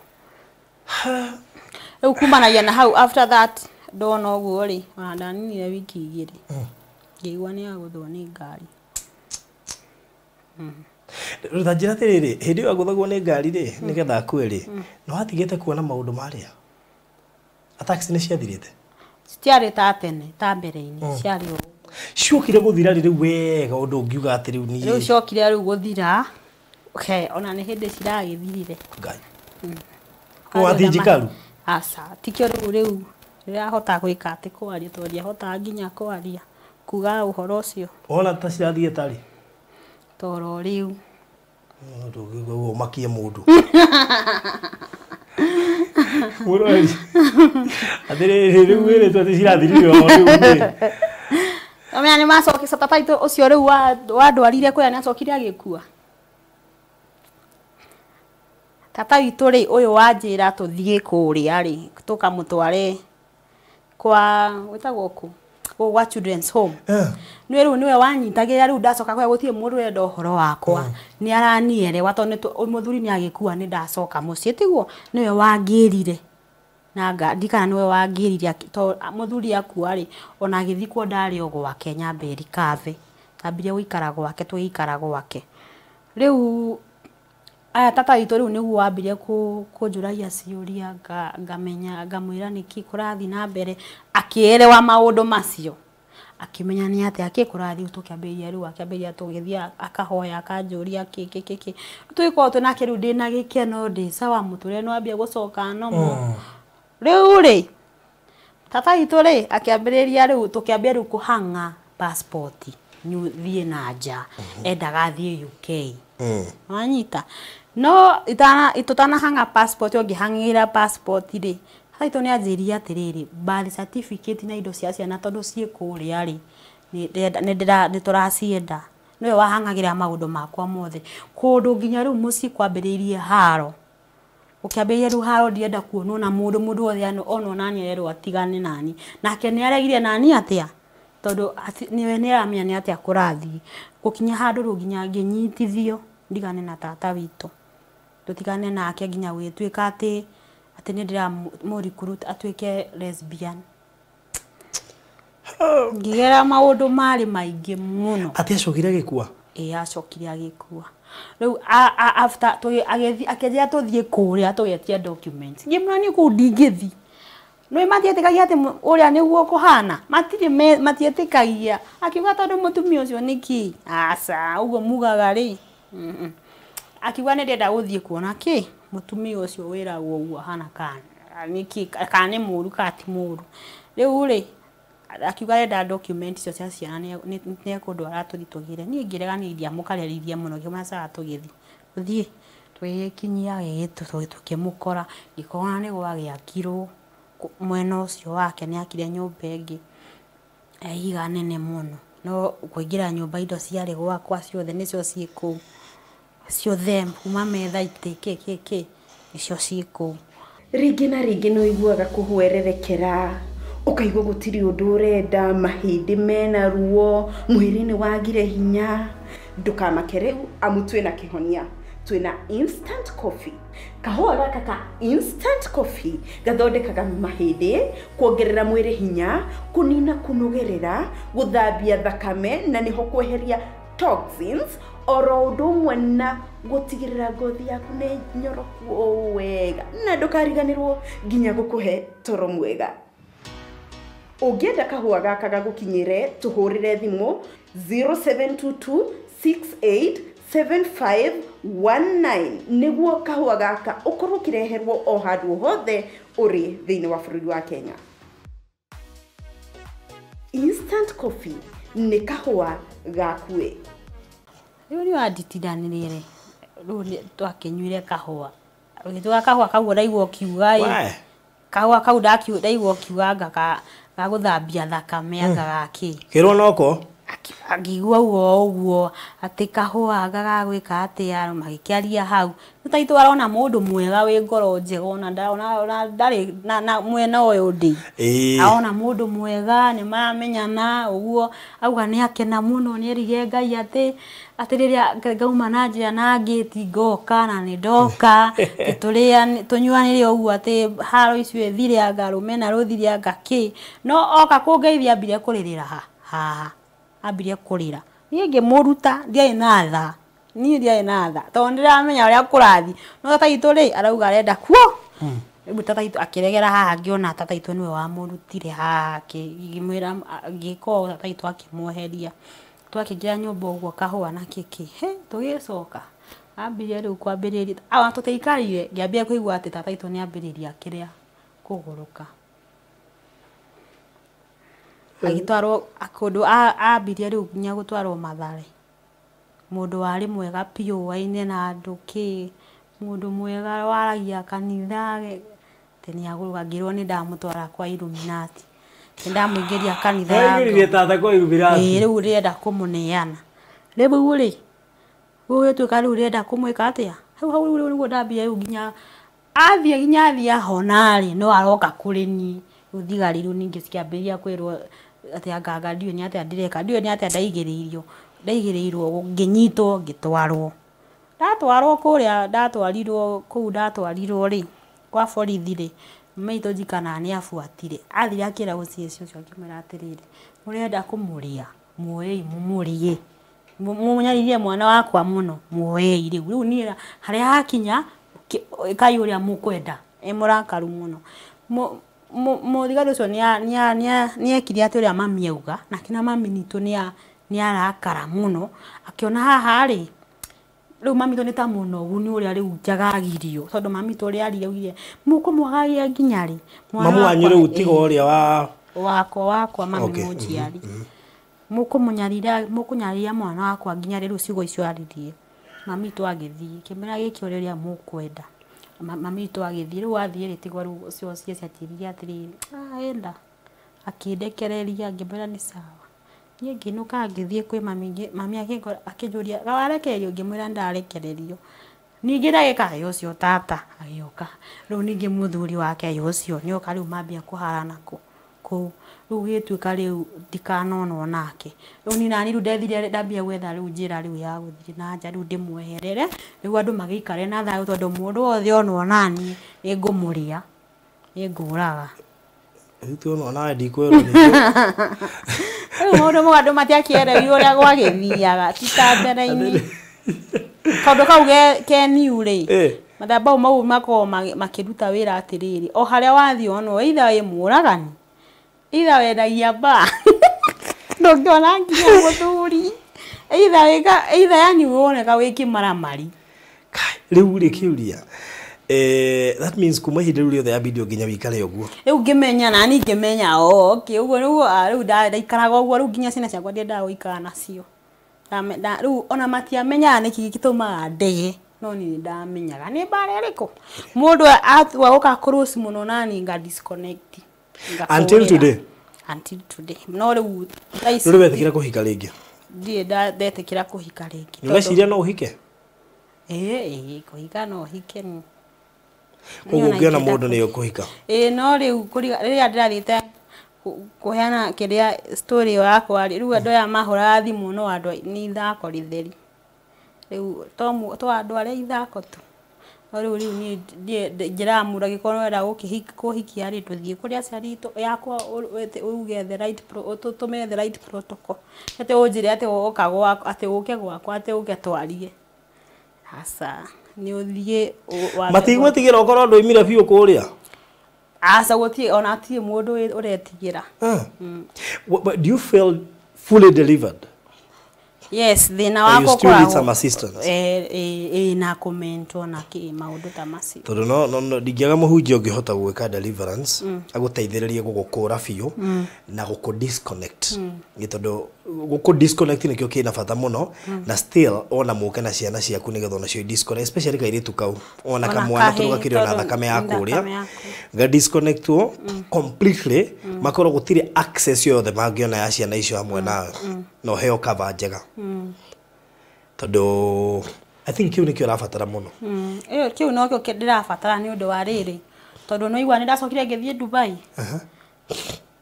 A: Rĩu kumanagia na hau after that ndona ũguo rĩ ona ndaninire wiki 2 ngĩigua nĩ agũthwo nĩ ngari.
B: Rĩu ta njĩra atĩrĩrĩ, hĩndĩ ĩyo agũthagwo nĩ ngari rĩ nĩgetha akue rĩ nĩ watigĩte kuona maũndũ marĩa attacks nĩ ciathirĩte?
A: Citiarĩ ta tene ta mbere-inĩ ciarĩ ũguo.
B: Ciokire gũthira rĩ rĩu wega ũndũ ũngiuga atĩ rĩu niĩ
A: rĩu ciokire rĩu gũthira ona nĩ hĩndĩ ciragĩthirire.
B: Ngai. Wathiĩ njikaru?
A: Aca tikĩo rĩu ndĩrahota gwĩka atĩ kwaria tondũ ndiahotaga nginya kwaria kuga ũhoro ũcio.
B: Wona ta cirathiĩ tarĩ?
A: Toro rĩu.
B: Ũndũ ũmakie mũndũ. Mũrori. Atĩrĩrĩ rĩu wĩrĩtwo atĩ cirathirire o rĩu rĩ.
A: Amenya nĩ macokire tata witũ ũcio rĩu wandwarire kũrĩa nĩ acokire agĩkua. Tata witũ rĩ ũyũ wanjĩra tũthiĩ kũrĩa rĩ tũkamũtware kwa gwĩtagwo kũ gwa children's home. Nĩ rĩu nĩwe wanyitagĩrĩra rĩu ndacoka kũrĩa gũtirĩ mũndũ ũrenda ũhoro wakwa. Nĩ aranielewa tondũ mũthuri nĩ agĩkua nĩ ndacoka mũciĩ tiguo nĩwe wangĩrire. Na ndikana nĩwe wangĩrire tondũ mũthuri akua rĩ ona agĩthikwo ndarĩ o gwake Nyamberi Kave. Ambire gũikara gwake tũgĩikara gwake. Rĩu aya tata witũ rĩu nĩguo wambire kũnjũragia ciũria ngamenya ngamwĩra nĩkĩ kũrathiĩ na mbere akĩerewa maũndũ macio akĩmenya nĩ atĩa kĩ kũrathiĩ tũkĩambĩrĩria rĩu akĩambĩrĩria tũgĩthiĩ akahoya akanjũria kĩ kĩ kĩ kĩ tũgĩkorwo twĩ nake rĩu ndĩna gĩkeno ndĩ sawa mũtũrĩre nĩ wambia gũcoka nomo. Rĩu rĩ tata witũ rĩ akĩambĩrĩria rĩu tũkĩambia rĩu kũhang'a passport thiĩ na nja endaga thiĩ UK. Wanyita no tũtanahang'a passport ũngĩhang'ĩra passport rĩ haitũ nĩ anjĩrire atĩrĩrĩ birth certificate na indo cia ciana tondũ ciĩ kũrĩa rĩ nĩ tũracienda. Nĩwe wahang'agĩra maũndũ makwa mothe kũndũ nginya rĩu mũciĩ kwambĩrĩirie haro ũkĩambĩrĩria rĩu haro ndienda kuonwo na mũndũ mũndũ wothe onwo nani arerwo atigane nani nake nĩ aregire nani atĩa tondũ nĩwe nĩ aramenya nĩ atĩa kũrathiĩ gũkinya handũ rĩu nginya ngĩnyitithio ndigane na tata witũ tũtigane nake nginya gũgĩtuĩka atĩ atĩ nĩ ndĩramũ-recruit atuĩke lesbian. Ngĩgera maũndũ marĩ maingĩ mũno.
B: Atĩ acokire agĩkua?
A: Ĩĩ acokire agĩkua. Rĩu after akĩnjĩra tũthiĩ kũrĩa tũgetie documents. Ngĩmwĩra niĩ kũu ndingĩthiĩ. Nĩ matiĩtĩkagia atĩ ũrĩa nĩguo kũhana matirĩ matiĩtĩkagia akiuga tondũ mũtumia ũcio nĩkĩ aca ũguo mugaga rĩ akiuga nĩ ndĩrenda gũthiĩ kuona kĩ mũtumia ũcio wĩragwo ũguo ahana kana nĩkĩ kana nĩ mũru kana ti mũru. Rĩu rĩ akiuga arenda document icio cia ciana nĩ ekũndwara tũthiĩ tũgĩre. Niĩ ngĩrega niĩ ndiamũkarĩrĩirie mũno ngĩmwĩra sawa tũgĩthiĩ tũthiĩ tũgĩgĩkinyia tũkĩmũkora ngĩkora nĩ gwagĩakirwo mwena ũcio wake nĩ akire nyũmba ĩngĩ ya ihiga nene mũno no kũingĩra nyũmba indo ciarĩ gwakwa ciothe nĩcio ciĩ kũu ciothe kuma metha itĩ kĩ kĩ kĩ nĩcio ciĩ kũu.
D: Rĩngĩ na rĩngĩ nĩ ũiguaga kũhwererekera ũkaigua gũtirĩ ũndũ ũrenda mahĩndĩ mena ruo mwĩrĩ nĩ wagire hinya ndũkamake rĩu amu twĩna kĩhonia twĩna instant coffee. Kahũa gaka ka instant coffee gathondekaga mahĩndĩ kuongerera mwĩrĩ hinya kũnina kũnogerera gũthambia thakame na nĩho kweheria toxins oro ũndũ ũmwe na gũtigĩrĩra ngothi yaku nĩ nyoroku o wega na ndũkariganĩrwo nginya gũkũhe toro mwega. Ũngĩenda kahũa gaka gagũkinyĩre tũhũrĩre thimũ 0722 687519 nĩguo kahũa gaka ũkorwo ũkĩreherwo o handũ hothe ũrĩ thĩinĩ wa bũrũri wa Kenya. Instant coffee nĩ kahũa gakuĩ.
A: Rĩu nĩ wanditindanĩrĩre rĩu twakĩnyuire kahũa ũgĩtuga kahũa kau ũraigua ũkiuga ĩ kahũa kau ndaigua ũkiuga anga ga gũthambia thakame anga gakĩ
B: kĩrwo noko
A: Akĩigua ũguo ũguo atĩ kahũa gagagwĩka atĩa magĩkĩaria hau tata witũ arona mũndũ mwega wĩ ngoro njega ona ndarĩ na mwena ũyũ ndĩ arona mũndũ mwega nĩ maramenyana ũguo auga nĩ akena mũno nĩ erire Ngai atĩ atĩ rĩrĩa ngauma na njĩra na ngĩti ngoka na nĩ ndoka tũrĩa tũnyuanĩre ũguo atĩ haro icio ĩthire anga rũmena rũthire anga kĩ no oka kũngeithia ambire kũrĩrĩra haha ambirie kũrĩra niĩ ngĩmũruta ndiarĩ na tha niĩ ndiarĩ na tha tondũ ndĩramenya ũrĩa kũrathiĩ no tata witũ rĩ arauga arenda kuo rĩu tata witũ akĩregera haha ngĩona tata witũ nĩwe wamũrutire haha ngĩmwĩra ngĩka ũũ tata witũ akĩmweheria twakĩingĩra nyũmba ũguo kahũa na kĩkĩ he tũgĩcoka ambirie rĩu kwambĩrĩria awa tũtiaikarire ngĩambia kũigua atĩ tata witũ nĩambĩrĩria kĩrĩa kũgũrũka agĩtwarwo kũndũ ambirie rĩu nginya gũtwarwo Mathare mũndũ warĩ mwega biũ waine na andũ kĩ mũndũ mwega waragia kanitha atĩ nĩagũrũka ngĩrwo nĩ ndamũtwara kwa Illuminati nĩ ndamũingĩria kanitha
B: ya tata kwa Illuminati
A: rĩu ndĩrenda kũmũneana rĩu rĩ gũgĩtuĩka rĩu ndĩrenda kũmwĩka atĩa hau hau rĩu nĩguo ndambia rĩu nginya athiĩ nginya athiĩ ahona rĩ no aroka kũrĩ niĩ rĩu thigari rĩu ningĩ cikĩambĩrĩria kwĩrwo atĩ anga ndiũĩ nĩ atĩa ndĩreka ndiũĩ nĩ atĩa ndaigĩrĩirwo ngĩnyitwo ngĩtwarwo ndatwarwo kũrĩa ndatwarirwo kũu ndatwarirwo rĩ kwa borithi rĩ maitũ njikana nĩ abuatire athire akĩra ũcio ũcio akĩmwĩra atĩrĩrĩ mũrenda kũmũrĩa muoei mũmũrĩe mũnyaririe mwana wakwa mũno muoei rĩu rĩu niĩ harĩa hakinya ĩkai ũrĩa mũkwenda ĩ mũrakaru mũno mũthigari ũcio nĩekire atĩ ũrĩa mami auga nake na mami nitũ nĩarakara mũno akĩona haha rĩ rĩu mami witũ nĩ ta mũnogu nĩ ũrĩa rĩu njagagirio tondũ mami witũ ũrĩa arire augire mũkũmwagagia nginya rĩ
B: mamu wanyu rĩu tiga ũrĩa wa
A: wakwa mami mũnjiari mũkũnyarira mwana wakwa nginya rĩ rĩu ciugo icio aririe mami witũ agĩthiĩ kĩmera gĩkĩ ũrĩa mũkwenda mami witũ agĩthiĩ rĩu athiĩ rĩ tigwa rĩu ũcio cianjĩrire atĩrĩrĩ enda akĩndekereria ngĩmwĩra nĩ sawa niĩ ngĩinũka ngĩthiĩ kwĩ mami mami akĩnjũria warekererio ngĩmwĩra ndarekererio ningĩ ndagĩka ũcio tata agĩũka rĩu ningĩ mũthuri wake ũcio nĩoka rĩu mambia kũharana kũu rĩu gĩtuĩka rĩu ndikanonwo nake rĩu niĩ nani rĩu ndethire ndambia gwetha rĩu njĩra rĩu ya gũthiĩ na nja rĩu ndĩmweherere rĩu andũ magĩikare na thayũ tondũ mũndũ wothe onwo nani nĩ ngũmũrĩa nĩ ngũraga
B: rĩu tuonwo nawe ndikwĩrwo nĩ
A: rĩu maũndũ mau andũ matiakĩereirwo ũrĩa gwagĩthiaga ti ta mbere-inĩ kaũndũ kau ke new rĩ mathambau mau makoragwo makĩruta wĩra atĩrĩrĩ o harĩa wathiĩ onwo either wĩ mũragani either wendagia mbaa ndũngĩona nginya mũthuri either yani woneka wĩ kĩmaramari
B: rĩu rĩ kĩũria that means kuma ihinda rĩu rĩothe ya video nginya wĩikare ũguo
A: rĩu ngĩmenya nani ngĩmenya okay ũguo nĩguo rĩu ndaikaraga ũguo rĩu nginya ciana ciakwa ndiendaga gũikara nacio rĩu ona matiamenyaga nĩkĩ gĩtũmaga ndege no niĩ ndamenyaga nĩ mbara ĩrĩkũ mũndũ atua gũka close mũno nani nga disconnect
B: until today
A: until today no rĩu thaa ici
B: rĩu wetĩkĩra kũhika rĩngĩ
A: ndirĩ ndetĩkĩra kũhika rĩngĩ
B: ũreciria no ũhike
A: ĩĩ kũhika no hike ni
B: koguo ũngĩona mũndũ nĩ ũkũhika
A: ĩĩ no rĩu rĩrĩa ndĩrathiĩte kũheana kĩrĩa story ĩyo yakwa rĩ rĩu andũ aya mahũraga thimũ no andũ nĩ ithako rĩtheri rĩu to andũ arĩa ithako tu no rĩu rĩu niĩ njĩramũra angĩkorwo nĩwenda kũhikia rĩ tũthiĩ kũrĩ aciari yakwa uge the right ũtũtũme the right protocol atĩ ũnjĩre atĩ woka gwakwa atĩ ũke gwakwa atĩ ũke twarie aca nĩ ũthiĩ
B: matigwĩtigĩra ũkorwo ndũimire biũ kũrĩa
A: aca gũtirĩ ona hatirĩ mũndũ ũretigĩra.
B: Do you feel fully delivered?
A: Yes, thĩna wakwa
B: you still need some assistance.
A: Na kũmentwo na kĩ maũndũ ta macio
B: tondũ no ndingĩaga mũhunjia ũngĩhota gwĩka deliverance agũteithĩrĩrie gũgũkũra biũ na gũkũ disconnect nĩ tondũ Gũkũ disconnect nĩkĩo kĩna bata mũno, na still ona mũke na ciana ciaku nĩgetha onacio disconnect, especially kairĩtu kau ona kamwana tondũ gakĩrĩ ona thakame ya kũrĩa, ga disconnectwo completely, makorwo gũtirĩ access yothe mangĩona ya ciana icio hamwe nawe, na ũheo cover njega, tondũ I think kĩu nĩkĩo ũrabatara mũno.
A: Ĩyo kĩu nokĩo ndĩrabatara nĩ ũndũ wa rĩrĩ, tondũ no igua nĩ ndacokire ngĩthiĩ Dubai.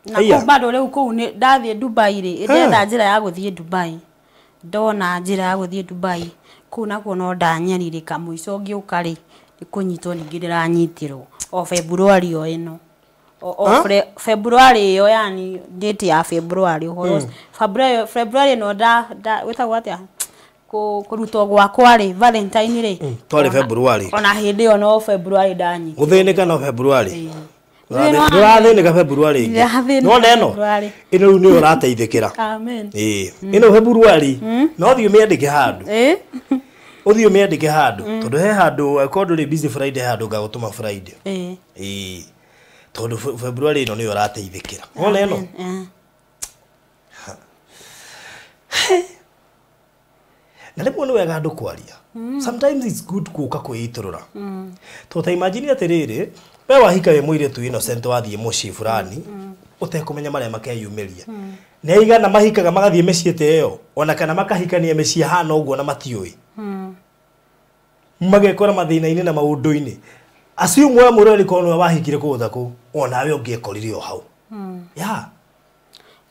A: Na kũu bado rĩu kũu nĩ ndathiĩ Dubai rĩ, ndetha njĩra ya gũthiĩ Dubai, ndona njĩra ya gũthiĩ Dubai kũu nakuo no ndanyarirĩka. Mũico ngĩũka rĩ, nĩ kũnyitwo ningĩ ndĩranyitirwo o February o ĩno, o February ĩyo, yani date ya February, ũhoro February ĩno nda wĩtagwo atĩa, kũrutwo gwakwa rĩ, Valentine rĩ,
B: twarĩ February,
A: ona hĩndĩ ĩyo no February ndanyitwo.
B: Gũthĩnĩka no February, ndũrathĩnĩka February ĩngĩ, no neno ĩno rĩu nĩyo ũrateithĩkĩra.
A: Amen.
B: Ĩĩ, ĩno February no thiĩ ũmĩandĩke handũ, ũthiĩ ũmĩandĩke handũ, tondũ he handũ akorwo ndũrĩ busy Friday, handũ ngagũtũma Friday. Ĩĩ, tondũ February ĩno nĩyo ũrateithĩkĩra. Wona ĩno na rĩmwe nĩ wega andũ kwaria. Sometimes it's good gũka kwĩitũrũra, tondũ ta imagine atĩrĩrĩ, we wahika wĩ mũirĩtu innocent, wathiĩ mũciĩ fulani ũtekũmenya marĩa makeyumĩria. Nĩ aigana mahikaga magathiĩ mĩciĩ ta ĩyo, ona kana makahikania mĩciĩ hana ũguo na matiũĩ, magekora mathĩna-inĩ na maũndũ-inĩ. Assume we mũrori korwo nĩwe wahikire kũu ta kũu, onawe ũngĩekorire o hau. Yeah.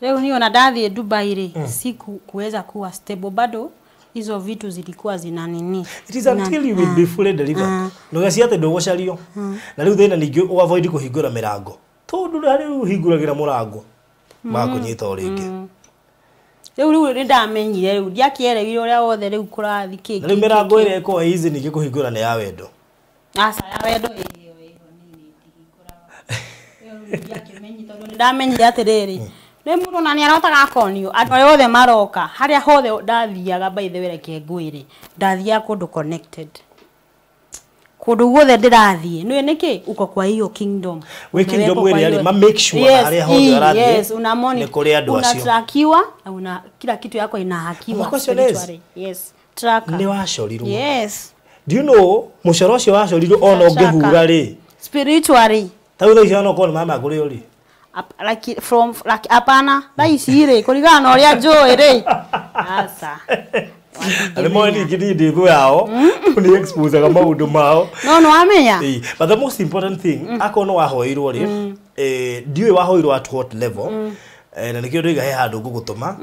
A: Rĩu niĩ ona ndathiĩ Dubai rĩ, siku kuweza kuwa stable bado hizo vitu zilikuwa zina nini.
B: It is until you will be fully delivered. Ndũgecirie atĩ ndũgũcario. Na rĩu thĩna ningĩ ũ avoid kũhingũra mĩrango, tondũ rĩu ũhingũragĩra mũrango makũnyita o rĩngĩ.
A: Rĩu nĩ ndamenyire, rĩu ndiakĩereire ũrĩa wothe rĩu kũrathiĩ kĩ.
B: Na rĩu mĩrango ĩrĩa ĩkoragwo easy ningĩ kũhingũra nĩ ya wendo.
A: Aca, ya wendo ĩyo ĩho nini ndihingũraga. Rĩu ndiakĩmenyire, tondũ nĩ ndamenyire atĩrĩrĩ, nĩ mũndũ na nĩ arotaga akonio andũ arĩa othe maroka harĩa hothe ndathiaga. By the way, reke ngwĩre, ndathiaga kũndũ connected, kũndũ guothe ndĩrathiĩ nĩ nĩkĩ uko kwa hiyo kingdom.
B: Wĩ kingdom ĩrĩa rĩ, ma make sure harĩa hothe ũrathiĩ,
A: yes, una
B: nĩ kũrĩ andũ acio.
A: Unatrakiwa na una kila kitu yako inahakiwa.
B: My question is,
A: spiritually. Yes, tracker.
B: Nĩ wacorirwo?
A: Yes.
B: Do you know mũcoro ũcio wacorirwo ona ũngĩhura rĩ?
A: Spiritually.
B: Ta rĩu thaa ici ona okorwo nĩ mama kũrĩ ũrĩ.
A: Like from like hapana, thaa ici rĩ, kũringana na ũrĩa njũĩ rĩ, aca.
B: Na nĩ moĩ ningĩ niĩ ndĩ thũ yao, nĩ exposaga maũndũ mao.
A: No nĩ wamenya.
B: Ĩĩ, but the most important thing, akorwo no wahoirwo rĩ, ndiũĩ wahoirwo at what level, na nĩkĩo ndoiga he handũ ngũgũtũma,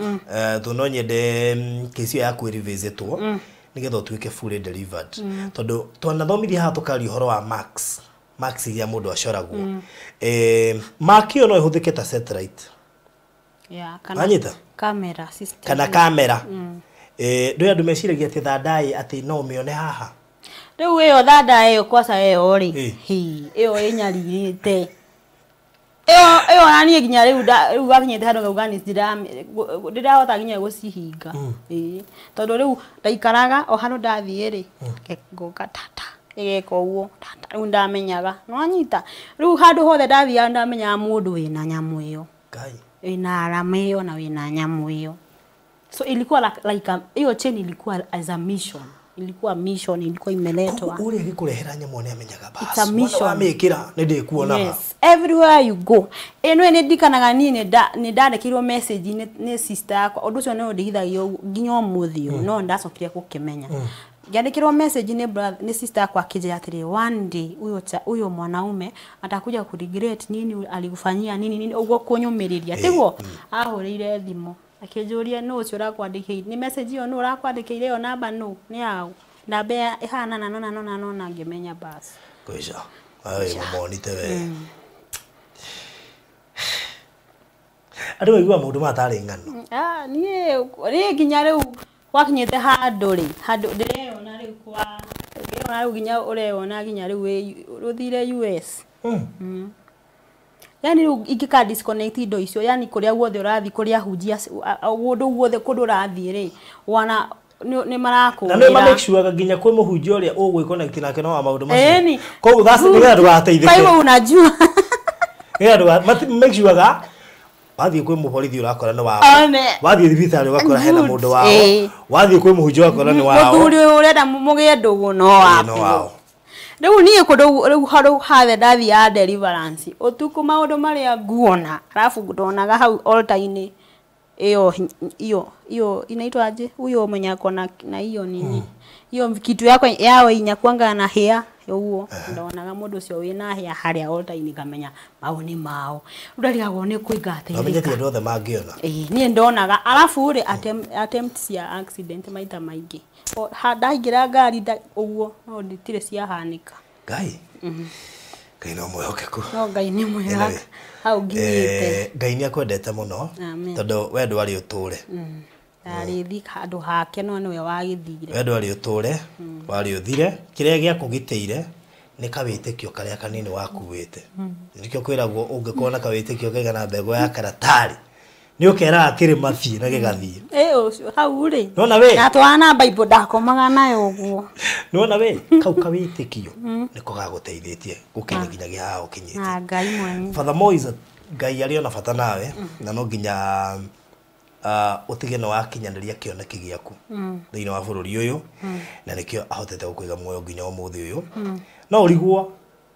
B: tondũ no nyende case ĩyo yaku ĩrevisitwo nĩgetha ũtuĩke fully delivered, tondũ twanathomithia haha tũkaria ũhoro wa marks, marks iria mũndũ acoragwo, mark ĩyo no ĩhũthĩke ta satellite.
A: Yeah, kana
B: Wanyita?
A: Camera system.
B: Kana kamera. Ndũĩ andũ meciragia atĩ thandaĩ atĩ no ũmĩone haha.
A: Rĩu ĩyo thanda ĩyo kwaca ĩyo rĩ,
B: Ĩ.
A: hi ĩyo ĩnyarirĩte ĩyo ona niĩ nginya rĩu rĩu gakinyĩte handũ ngauga nĩ ndĩrahota nginya gũcihinga. Ĩĩ, tondũ rĩu ndaikaraga o handũ ndathiĩ rĩ, ngoka tata ĩgeka ũguo tata, rĩu ndamenyaga nĩwanyita, rĩu handũ hothe ndathiaga ndamenyaga mũndũ wĩna nyamũ ĩyo,
B: Ngai.
A: wĩna arama ĩyo na wĩna nyamũ ĩyo. So ilikuwa like hiyo chain ilikuwa as a mission, ilikuwa mission ilikuwa imeletwa.
B: Koguo ũrĩa agĩkũrehera nyamũ nĩ amenyaga
A: It's a mission.
B: wamĩkĩra nĩ ndĩkuonaga.
A: Yes, everywhere you go. Ĩno nĩ ndikanaga niĩ nĩ ndandĩkĩirwo message nĩ sister yakwa. Ũndũ ũcio nĩ ũndigithagia nginya ũmũthĩ ũyũ, no ndacokire gũkĩmenya. Ngĩandĩkĩrwo message nĩ brother, nĩ sister yakwa, akĩnjĩra atĩrĩ, one day huyo huyo mwanaume atakuja kuregret nini alikufanyia, nini nini, ũguo kũnyũmĩrĩria. Tiguo ahũrĩire thimũ akĩnjũria nũ ũcio ũrakwandĩkĩire nĩ message ĩyo, nũ ũrakwandĩkĩire ĩyo namba, nũ nĩ yaũ, namba ĩhana na nona nona nona, ngĩmenya basi.
B: Kwisha awe mũmonite we andũ maiguaga maũndũ maya tarĩ ng'ano.
A: Ah, niĩ nginya rĩu gwakinyĩte handũ rĩ, handũ ndĩreyona rĩu kwa ndĩreyona rĩu nginya ũreyona nginya rĩu ũthire US. Yani rĩu ingĩka disconnect indo icio, yani kũrĩa guothe ũrathiĩ, kũrĩa hunjia, kũndũ guothe kũndũ ũrathiĩ rĩ, wana nĩ
B: Na
A: marakũrĩra.
B: nĩ ma make sure nginya kwĩ mũhunjia ũrĩa ũgwĩconnect nake no wa maũndũ macio.
A: Ĩni.
B: Koguo that's nĩgetha ndũgateithĩke.
A: Kwa hivyo unajua.
B: Nĩgetha ndũga make sure ga Wathiĩ kwĩ mũborithi ũrakora nĩ wao. Wathiĩ thibitarĩ ũgakora hena mũndũ wao. Wathiĩ kwĩ mũhunjia ũgakora nĩ wao.
A: Mũthuri ũyũ ũrenda mũgĩe ndũgũ no wao. Rĩu niĩ kũndũ rĩu handũ hathe ndathiaga deliverance ũtukũ maũndũ marĩa nguona arabu ndonaga hau altar-inĩ iyo iyo iyo inaitwa aje huyo mwenye ako na hiyo nini hiyo kitu yako yao inyakuanga na hea ũguo ndonaga mũndũ ũcio wĩna hea harĩa altar-inĩ ngamenya mau nĩ mao ndarigagwo nĩ kũingatĩrĩka
B: Nomenye ti andũ othe mangĩona.
A: Ĩĩ niĩ ndonaga arabu rĩ attempt cia accident maita maingĩ ndaingĩra ngari ũguo no nditirĩ ciahanĩka.
B: Ngai Ngai no mwĩhokeku.
A: No Ngai nĩ mwega hau nginyĩte.
B: Ngai nĩ akwendete mũno tondũ we ndwarĩ ũtũre.
A: Ndarĩ thi handũ hake no nĩwe wagĩthire.
B: We ndwarĩ ũtũre, warĩ ũthire, kĩrĩa gĩakũgitĩire nĩ kawĩtĩkio karĩa kanini wakuĩte. Nĩkĩo kwĩragwo ũngĩkorwo na kawĩtĩkio kaigana mbegũ ya karatarĩ nĩ ũkeraga kĩrĩma thiĩ na gĩgathiĩ.
A: Ũcio hau rĩ.
B: Nĩwona we?
A: Natwara na Bible ndakomaga nayo ũguo.
B: Nĩwona we kau kawĩtĩkio nĩko gagũteithĩtie gũkinya nginya gĩhaha ũkinyĩte.
A: Na Ngai mwenye.
B: Father Moise Ngai arĩ ona bata nawe na no nginya ũtige nĩ wakinyanĩria kĩoneki gĩaku thĩinĩ wa bũrũri ũyũ na nĩkĩo ahotete gũkũiga muoyo nginya ũmũthĩ ũyũ. No ũrigwo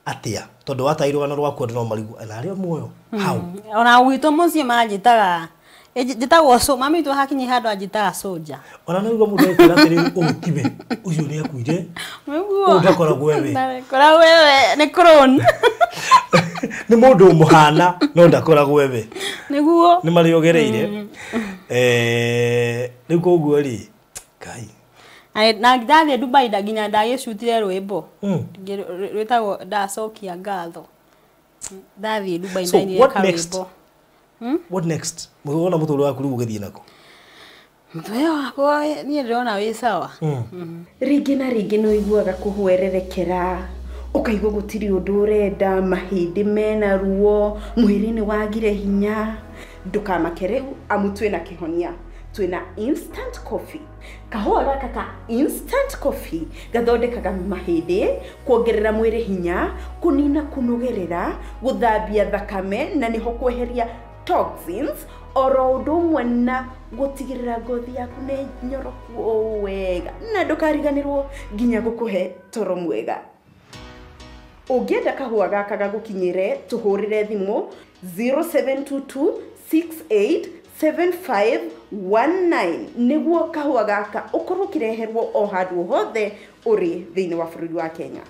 B: atĩa tondũ watai rũgano rwaku andũ no marigwo na arĩ o muoyo hau.
A: Ona gwitũ mũciĩ manjĩtaga njĩtagwo so mami witũ hakinye handũ anjĩtaga soldier.
B: Ona no ũigua mũndũ agĩkwĩra atĩrĩrĩ ũyũ tiwe ũcio nĩ akuire
A: nĩguo
B: ũyũ ndakoragwo ewe.
A: Ndakoragwo ewe nĩ clone.
B: Nĩ mũndũ mũhana no ndakoragwo ewe.
A: Nĩguo
B: nĩ marĩa ũgereire. Rĩu koguo rĩ Ngai
A: na ndathiĩ Dubai nginya ndagĩcutire rwĩmbo rwĩtagwo ndacokia ngatho. Ndathiĩ Dubai ndainire karwĩmbo.
B: What next? Mũgũona mũtũrĩre waku rĩu ũgĩthiĩ nako?
A: Mũtũrĩre wakwa niĩ ndĩrona wĩ sawa.
D: Rĩngĩ na rĩngĩ nĩ ũiguaga kũhwererekera ũkaigua gũtirĩ ũndũ ũrenda mahĩndĩ mena ruo mwĩrĩ nĩ wagire hinya ndũkamake rĩu amu twĩna kĩhonia. Twĩna instant coffee. Kahũa gaka ka instant coffee gathondekaga mahĩndĩ kuongerera mwĩrĩ hinya kũnina kũnogerera gũthambia thakame na nĩho kweheria toxins oro ũndũ ũmwe na gũtigĩrĩra ngothi yaku nĩ nyoroku o wega na ndũkariganĩrwo nginya gũkũhe toro mwega. Ũngĩenda kahũa gaka gagũkinyĩre tũhũrĩre thimũ 0722 687519 nĩguo kahũa gaka ũkorwo ũkĩreherwo o handũ hothe ũrĩ thĩinĩ wa bũrũri wa Kenya.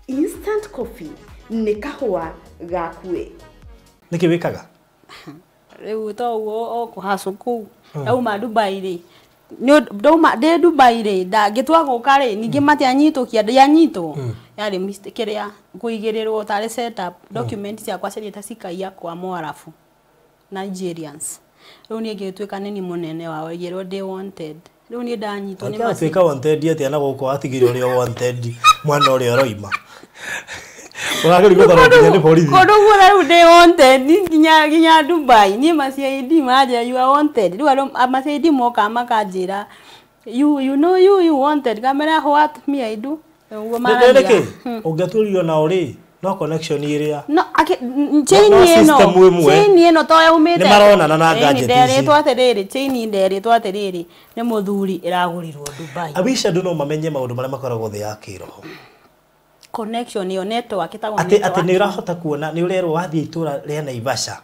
D: Instant coffee nĩ kahũa gakuĩ.
B: Nĩkĩ wĩkaga?
A: Rĩu to ũguo ũkũhacũ kũu ndauma Dubai rĩ ndauma ndĩ Dubai rĩ ngĩtua gũka rĩ ningĩ matianyitũkia ndianyitwo yarĩ mistake kĩrĩa kũigĩrĩrwo tarĩ setup document ciakwa ciathiĩte cikaiya kwa Mwarabu Nigerians. Rĩu niĩ ngĩtuĩka nĩ niĩ mũnene wao ngĩrwo ndĩ wanted. Rĩu niĩ ndanyitwo nĩ
B: Ũngĩatuĩka wanted atĩa na gũkũ watigire ũrĩa wanted mwana ũrĩa ũroima. Ũragĩrĩrio gũtwarwo nginya nĩ borithi.
A: Kũndũ guothe rĩu ndĩ wanted nginya Dubai niĩ ma CID maranjĩra you are wanted. Rĩu andũ ma CID moka makanjĩra you know you wanted ngamera what me I do. Ũguo maragia.
B: Nĩkĩ ũngĩatũririo nao rĩ no connection ĩrĩa
A: no chain ĩno chain ĩno to yaumĩte
B: nĩ maronana na gadget ici.
A: Nderĩtwo atĩrĩrĩ chain nderĩtwo atĩrĩrĩ nĩ mũthuri ĩragũrirwo Dubai.
B: I wish andũ no mamenye maũndũ marĩa makoragwo thĩ ya kĩroho.
A: Connection ĩyo network ĩtagwo
B: network. Atĩ nĩ ũrahota kuona nĩ ũrerwo wathiĩ itũra rĩa Naivasha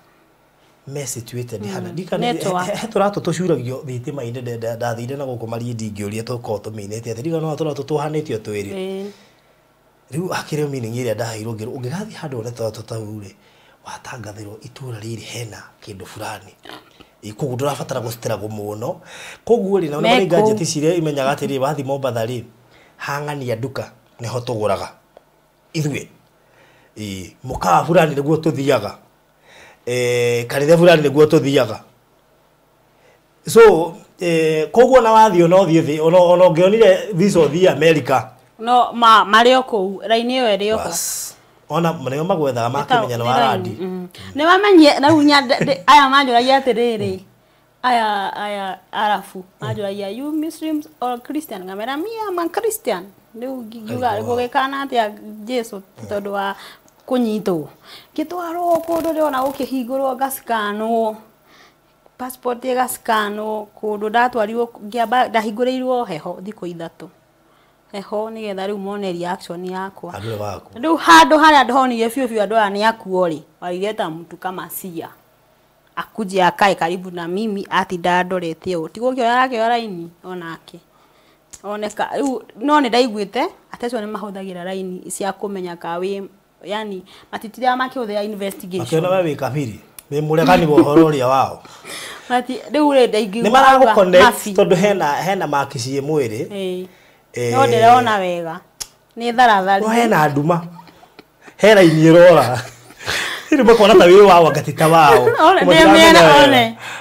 B: me situated hana ndikana he tũratũ tũcuragio thitima-inĩ ndathire na gũkũ Malindi ngĩũria tũkorwo tũmĩinĩte atĩ ndigana tũratũ tũhanĩtio twĩrĩ. Rĩu akĩrĩ meaning ĩrĩa ndaheirwo ngĩrwo ũngĩgathiĩ handũ wone tũratũ tau rĩ watangathĩrwo itũra rĩrĩ hena kĩndũ fulani koguo ndũrabatara gũciteragwo mũno koguo rĩ na marĩ gadget ici imenyaga atĩrĩ wathiĩ Mombatha rĩ hang'ania nduka nĩho tũgũraga ithuĩ mũkawa fulani nĩguo tũthiaga kanitha fulani nĩguo tũthiaga so koguo na wathiĩ ona ũthiĩ thĩ ona ũngĩonire visa ũthiĩ America
A: no marĩ o kũu raini ĩyo ĩrĩ o ho
B: ona nĩo magwethaga makĩmenya nĩ warandi
A: nĩ wamenye rĩu aya manjũragia atĩrĩrĩ aya Arabu manjũragia you Muslims or Christian ngamera me am a Christian rĩu ngiuga gũgĩkana atĩa Jesu tondũ wa Kũnyitwo ngĩtwarwo kũndũ ndĩrona gũkĩhingũrwo ngasikanwo passport ĩgasikanwo kũndũ ndatwarirwo ngĩamba ndahingũrĩirwo heho thikũ 3 heho nĩgetha rĩu mone reaction yakwa.
B: Andũ waku.
A: Rĩu handũ harĩa ndonire biũ biũ andũ aya nĩ akuo rĩ, walileta mtu kama sia akuje akae karibu na mimi atinda ndorete ũũ tigũkĩoya arakĩoya raini onake oneka rĩu no nĩ ndaiguĩte atĩ acio nĩ mahũthagĩra raini cia kũmenya ka wĩ yani matitiraga makĩhũthĩra investigation.
B: Makĩona we wĩ kabiri wĩ mũregani wa ũhoro ũrĩa wao.
A: Mati rĩu rĩ ndaingĩigua
B: nĩ maragũ tondũ hena maki ciĩ mwĩrĩ.
A: No ndĩrona wega nĩ tharathari.
B: No hena nduma he raini ĩrora rĩu makona ta wĩ wao anga ti ta wao.
A: One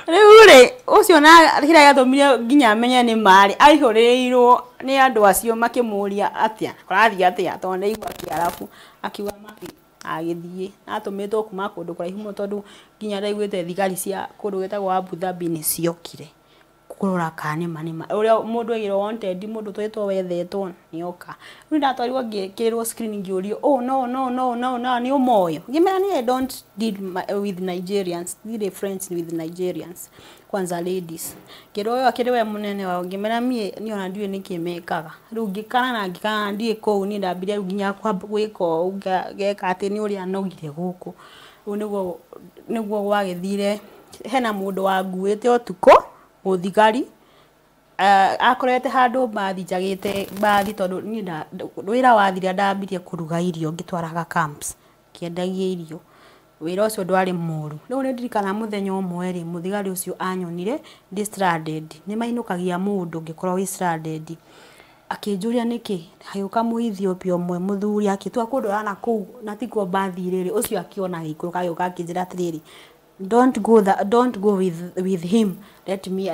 A: rĩu rĩ ũcio na kĩrĩa gĩatũmire nginya menye nĩ marĩ aihũrĩrĩirwo nĩ andũ acio makĩmũria atĩa kũrathiĩ atĩa tondũ ndaigua kĩarabu akiuga mabi agĩthiĩ atũmĩtwo kuma kũndũ kũraihu mũno tondũ nginya ndaiguĩte thigari cia kũndũ gwĩtagwo Abu Dhabi nĩ ciokire kũrora kana nĩ ma ũrĩa mũndũ aigĩrwo wanted mũndũ twĩtwo wethetwo nĩoka. Rĩu ndatwarirwo ngĩkĩrĩrwo screen ngĩũrio oh no no no no no nĩ ũmoĩ ngĩmera niĩ I don't deal with Nigerians ndirĩ friends with Nigerians kwanza ladies ngĩrwo ũyũ akĩrĩ we mũnene wao ngĩmera niĩ niĩ ona ndiũĩ nĩkĩ mekaga. Rĩu ngĩkana na ngĩkana ndiĩ kũu niĩ ndambirie rĩu nginya gwĩka ũũ ngeka atĩ nĩ ũrĩa nogire gũkũ. Rĩu nĩguo gwagĩthire hena mũndũ wanguĩte ũtukũ mũthigari akorete handũ mbathi njagĩte mbathi tondũ niĩ wĩra wathira ndambirie kũruga irio ngĩtwaraga camps ngĩendagia irio wĩra ũcio ndwarĩ mũru. Rĩu nĩ ndirikana mũthenya ũmwe rĩ mũthigari ũcio anyonire ndĩ stranded nĩ mainũkagia mũndũ ũngĩkorwo wĩ stranded akĩnjũria nĩkĩ hagĩũka mũethiopia ũmwe mũthuri akĩtua kũndwara na kũu na tikuo mbathi rĩrĩ ũcio akĩona agĩikũrũka agĩũka akĩnjĩra atĩrĩrĩ don't go with him let me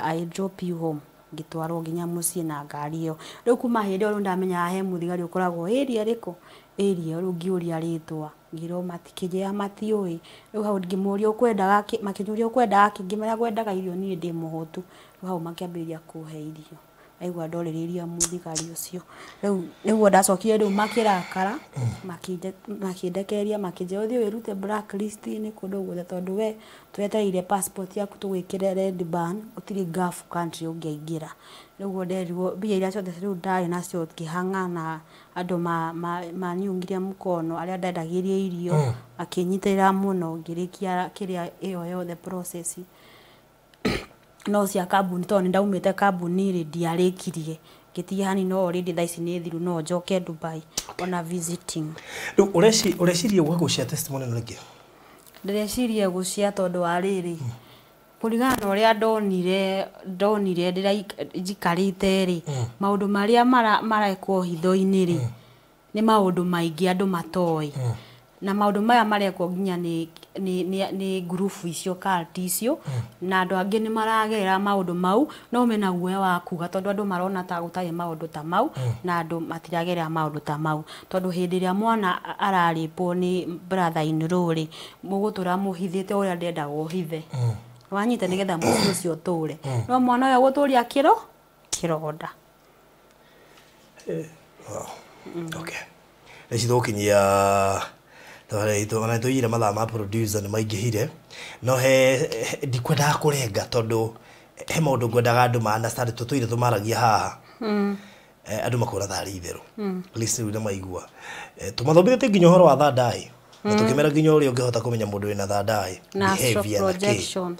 A: I drop you home ngĩtwarwo nginya mũciĩ na ngari ĩyo. Rĩu kuma hĩndĩ ĩyo rĩu ndamenyaga he mũthigari ũkoragwo area ĩrĩkũ area rĩu ngĩũria rĩtwa ngĩrwo matikĩnjĩra matiũĩ. Rĩu hau ngĩmũria ũkwendaga kĩ makĩnjũria ũkwendaga kĩ ngĩmera ngwendaga irio niĩ ndĩ mũhũtu. Rĩu hau makĩambĩrĩria kũhe irio aigua ndorĩrĩria mũthigari ũcio. Rĩu nĩguo ndacokire rĩu makĩrakara makĩndekereria makĩnjĩra ũthiĩ wĩrute blacklist -inĩ kũndũ guothe tondũ we twetereire passport yaku tũgwĩkĩre red ban gũtirĩ Gulf country ũngĩaingĩra. Rĩu nderirwo mbia iria ciothe rĩu ndarĩ nacio ngĩhang'a na andũ maniungire mkono arĩa ndendagĩria irio makĩnyitĩrĩra mũno ngĩrĩkia kĩrĩa ĩyo yothe process no cia kambuni tondũ nĩndaumĩte kambuni rĩ ndiarĩkirie ngĩtiga hani no already thaa ici nĩ thiru no njoke Dubai ona visiting.
B: Rĩu ũreciria gũka gũcia testimony ĩno nĩkĩ?
A: Ndĩreciria gũcia tondũ wa rĩrĩ kũringana na ũrĩa ndonire njikarĩte rĩ maũndũ marĩa marekwo hitho-inĩ rĩ nĩ maũndũ maingĩ andũ matoĩ na maũndũ maya marekwo nginya nĩ ngurubu icio cult icio na andũ angĩ nĩ maragerera maũndũ mau no mena guoya wa kuga tondũ andũ marona ta gũtarĩ maũndũ ta mau na andũ matiragerera maũndũ ta mau tondũ hĩndĩ ĩrĩa mwana ararĩpwo nĩ brother in law rĩ mũgũtũra mũhithĩte ũrĩa ndendaga ũhithe wanyita nĩgetha mũciĩ ũcio ũtũre no mwana ũyũ agũtũria kĩronda.
B: Okay rĩci tũgũkinyia ona tũiyire mathaa ma producer nĩ maingĩhire no he ndikwendaga kũrenga tondũ he maũndũ ngwendaga andũ ma understand tũtũire tũmaragia haha andũ makona tarĩ itherũ at least rĩu nĩ maigua tũmathomithĩtie nginya ũhoro wa thandai na tũkĩmera nginya ũrĩa ũngĩhota kũmenya mũndũ wĩna thandai
A: na astral projection.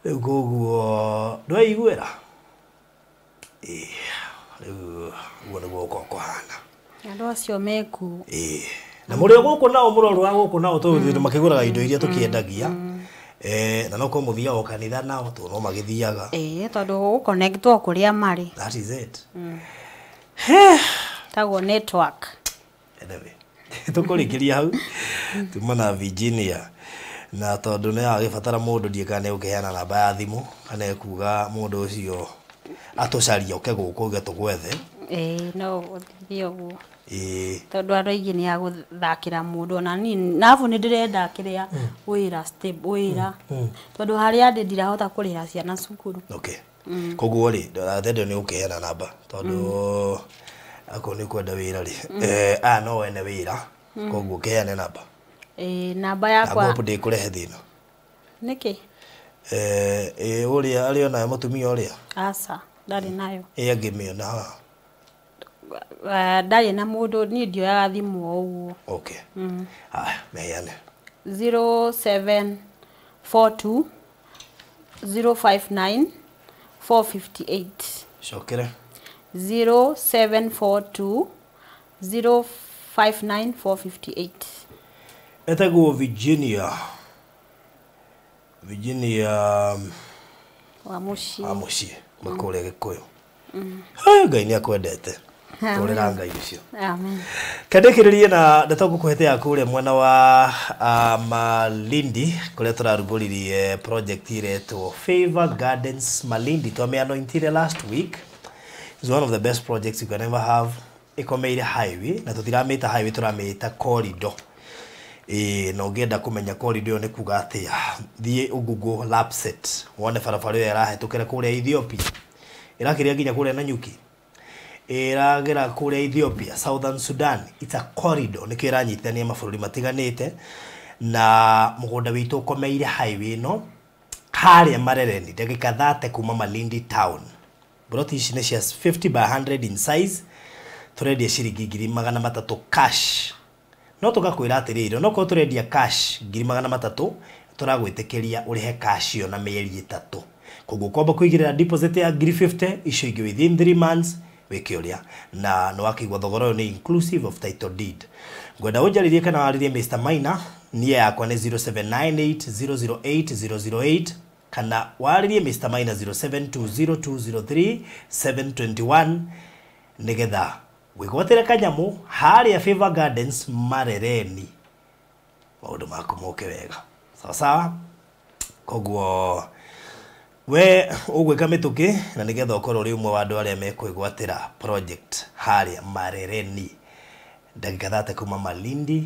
B: Rĩu koguo ndwaiguĩra rĩu ũguo nĩguo gũkorwo kũhana
A: andũ acio meku
B: na mũrĩ gũkũ nao mũroru wa gũkũ nao tũgũthiĩ makĩgũraga indo iria tũkĩendagia na no korwo mũthiaga o kanitha nao tondũ no magĩthiaga
A: tondũ gũconnectwo kũrĩa marĩ
B: that is it
A: tagwo network.
B: Anyway tũkũrĩkĩria hau tuma na Virginia na tondũ nĩ agĩbatara mũndũ ndiĩ kana nĩũkĩheana namba ya thimũ kana ekuga mũndũ ũcio atũcarie oke gũkũ uge tũgwethe.
A: No ũthiĩ ũguo tondũ andũ aingĩ nĩ agũthakĩra mũndũ ona niĩ nabu nĩ ndĩrenda kĩrĩa wĩra stable wĩra tondũ harĩa ndĩ ndirahota kũrĩhĩra ciana cukuru.
B: Okay koguo rĩ ndathende nĩ ũkĩheana namba tondũ Akorwo nĩ ũkwenda wĩra rĩ, aya no wene wĩra, koguo kĩheane namba.
A: Namba yakwa.
B: Na ngũhope ndĩkũrehe thĩna.
A: Nĩkĩ?
B: Ũrĩa arĩ onayo mũtumia ũrĩa?
A: Aca, ndarĩ nayo.
B: Angĩmĩona haha?
A: Ndarĩ na mũndũ, niĩ ndioyaga thimũ o ũguo.
B: Okay. Haya, meheane.
A: 0742 059 458.
B: Cokere.
A: 0742 059 458.
B: Etagwo Virginia. Virginia
A: wa mũciĩ.
B: Wa mũciĩ, kũrĩa Gĩkũyũ. Ngai nĩ akwendete. Tũrĩra Ngai ũcio.
A: Amen.
B: Kandĩkĩrĩrie na ndeto ngũkũhete ya kũrĩa mwena wa Malindi kũrĩa tũrarugũririe project iretwo Favor Gardens Malindi. Twamĩanointire last week. It's one of the best projects you can ever have. Ĩkomeire highway na tũtiramĩta highway, tũramĩta corridor. Na ũngĩenda kũmenya corridor ĩyo nĩ kuga atĩa, thiĩ Google Lapset wone barabara ĩyo ĩrahĩtũkĩra kũrĩa Ethiopia, ĩrakĩria nginya kũrĩa Nanyuki, ĩragera kũrĩa Ethiopia, Southern Sudan. It's a corridor, nĩkĩo ĩranyitithania mabũrũri matiganĩte. Na mũgũnda witũ ũkomeire highway ĩno harĩa Marereni, ndagĩka 30 kuma Malindi town. Broti ici nĩ cia 50 by 100 in size. Tũrendia ciringi 300,000 cash. No tũgakwĩra atĩrĩrĩ, onokorwo tũrendia cash 300,000, tũragwĩtĩkĩria ũrĩhe cash ĩyo na mĩeri 3. Koguo kwamba kũigĩrĩra deposit ya 50,000, icio ingĩ within 3 months wĩke ũrĩa. Na nĩ wakĩigua thogora ũyũ nĩ inclusive of title deed. Ngwenda ũnjarĩrie kana warĩrie Mr. Maina, niĩ yakwa nĩ 0798 008 008, kana warĩrie Mr. Maina 0720 203 721, nĩgetha wĩgwatĩre kanyamũ harĩa Favor Gardens Marereni, maũndũ maku moke wega. Sawa sawa. Koguo we ũgwĩka mĩtũkĩ na nĩgetha ũkorwo ũrĩ ũmwe wa andũ arĩa mekwĩgwatĩra project harĩa Marereni, ndagĩka 30 kuma Malindi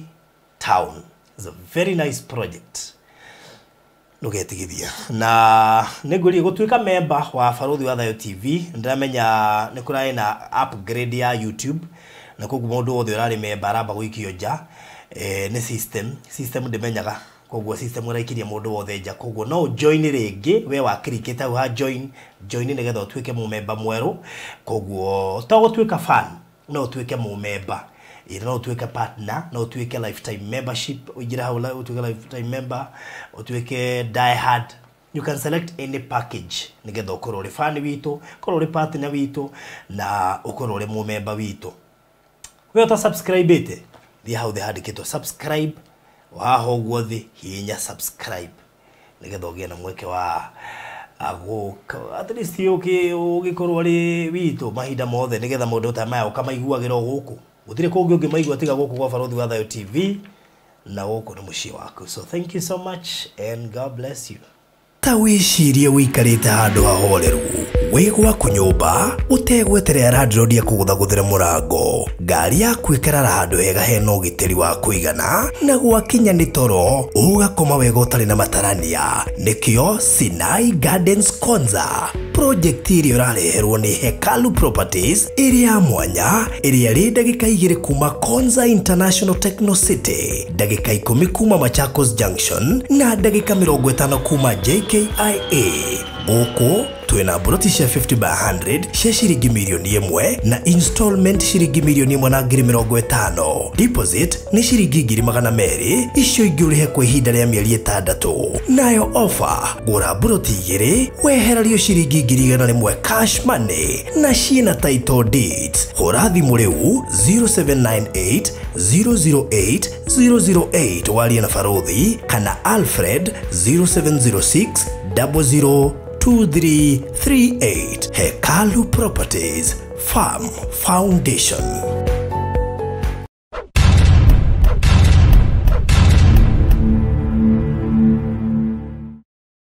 B: town. It's a very nice project, ndũgetigithia. Na nĩngwĩrire gũtuĩka member wa Barũthi wa Thayo TV. Ndĩramenya nĩ kũrarĩ na upgrade ya YouTube, na koguo mũndũ wothe ũrarĩ member aramba gũikio nja. Nĩ system ndĩmenyaga, koguo system ũraikirie mũndũ wothe nja. Koguo no join rĩngĩ, we wakirikĩte hau ha join, join nĩgetha ũtuĩke mũmemba mwerũ. Koguo to gũtuĩka fan, no ũtuĩke mũmemba, no ũtuĩke partner, no ũtuĩke lifetime membership, ũingĩre hau ũtuĩke lifetime member, ũtuĩke die hard. You can select any package nĩgetha ũkorwo ũrĩ fan witũ, ũkorwo ũrĩ partner witũ, na ũkorwo ũrĩ mũmemba witũ. We ũta subscribe ĩte, thiĩ hau thĩ handĩkĩtwo subscribe, haha ũguo thĩ, hihinya subscribe nĩgetha ũgĩe na mweke wa gũka at least ũgĩkorwo ũrĩ witũ mahinda mothe, nĩgetha maũndũ ta maya ũkamaiguagĩra o gũkũ. Gũtirĩ kũngĩ ũngĩmaigua tiga gũkũ gwa Barũthi wa Thayo TV, na gũkũ nĩ mũciĩ waku. So thank you so much and God bless you.
C: Ta wĩcirie wĩikarĩte handũ hahoreru wĩ gwaku nyũmba, ũtegweterera landlord akũgũthagũthĩre mũrango, ngari yaku ĩkarara handũ hega hena ũgitĩri wa kũigana, na gwakinya nĩ toro ũgakoma wega ũtarĩ na matarania. Nĩkĩo Sinai Gardens Konza project ĩrĩa ũrareherwo nĩ Hekalu Properties, ĩrĩa ya mwanya, ĩrĩa ĩrĩ ndagĩka 2 kuma Konza International Techno City, ndagĩka 10 kuma Machakos Junction, na ndagĩka 50 kuma JKIA. Gũkũ twĩna mburoti cia 50 by 100 cia ciringi 1 million na installment ciringi 1,050,000. Deposit nĩ ciringi 200,000, icio ingĩ ũrĩhe kwa ihinda rĩa mĩeri 6. Nayo offer, gũra mburoti 2 wehererio ciringi 100,000 cash money, na ciĩna title deeds. Hũra thimũ rĩu 0798 008 008 warie na Barũthi kana Alfred 0706 00 2338. Hekalu Properties, Farm Foundation.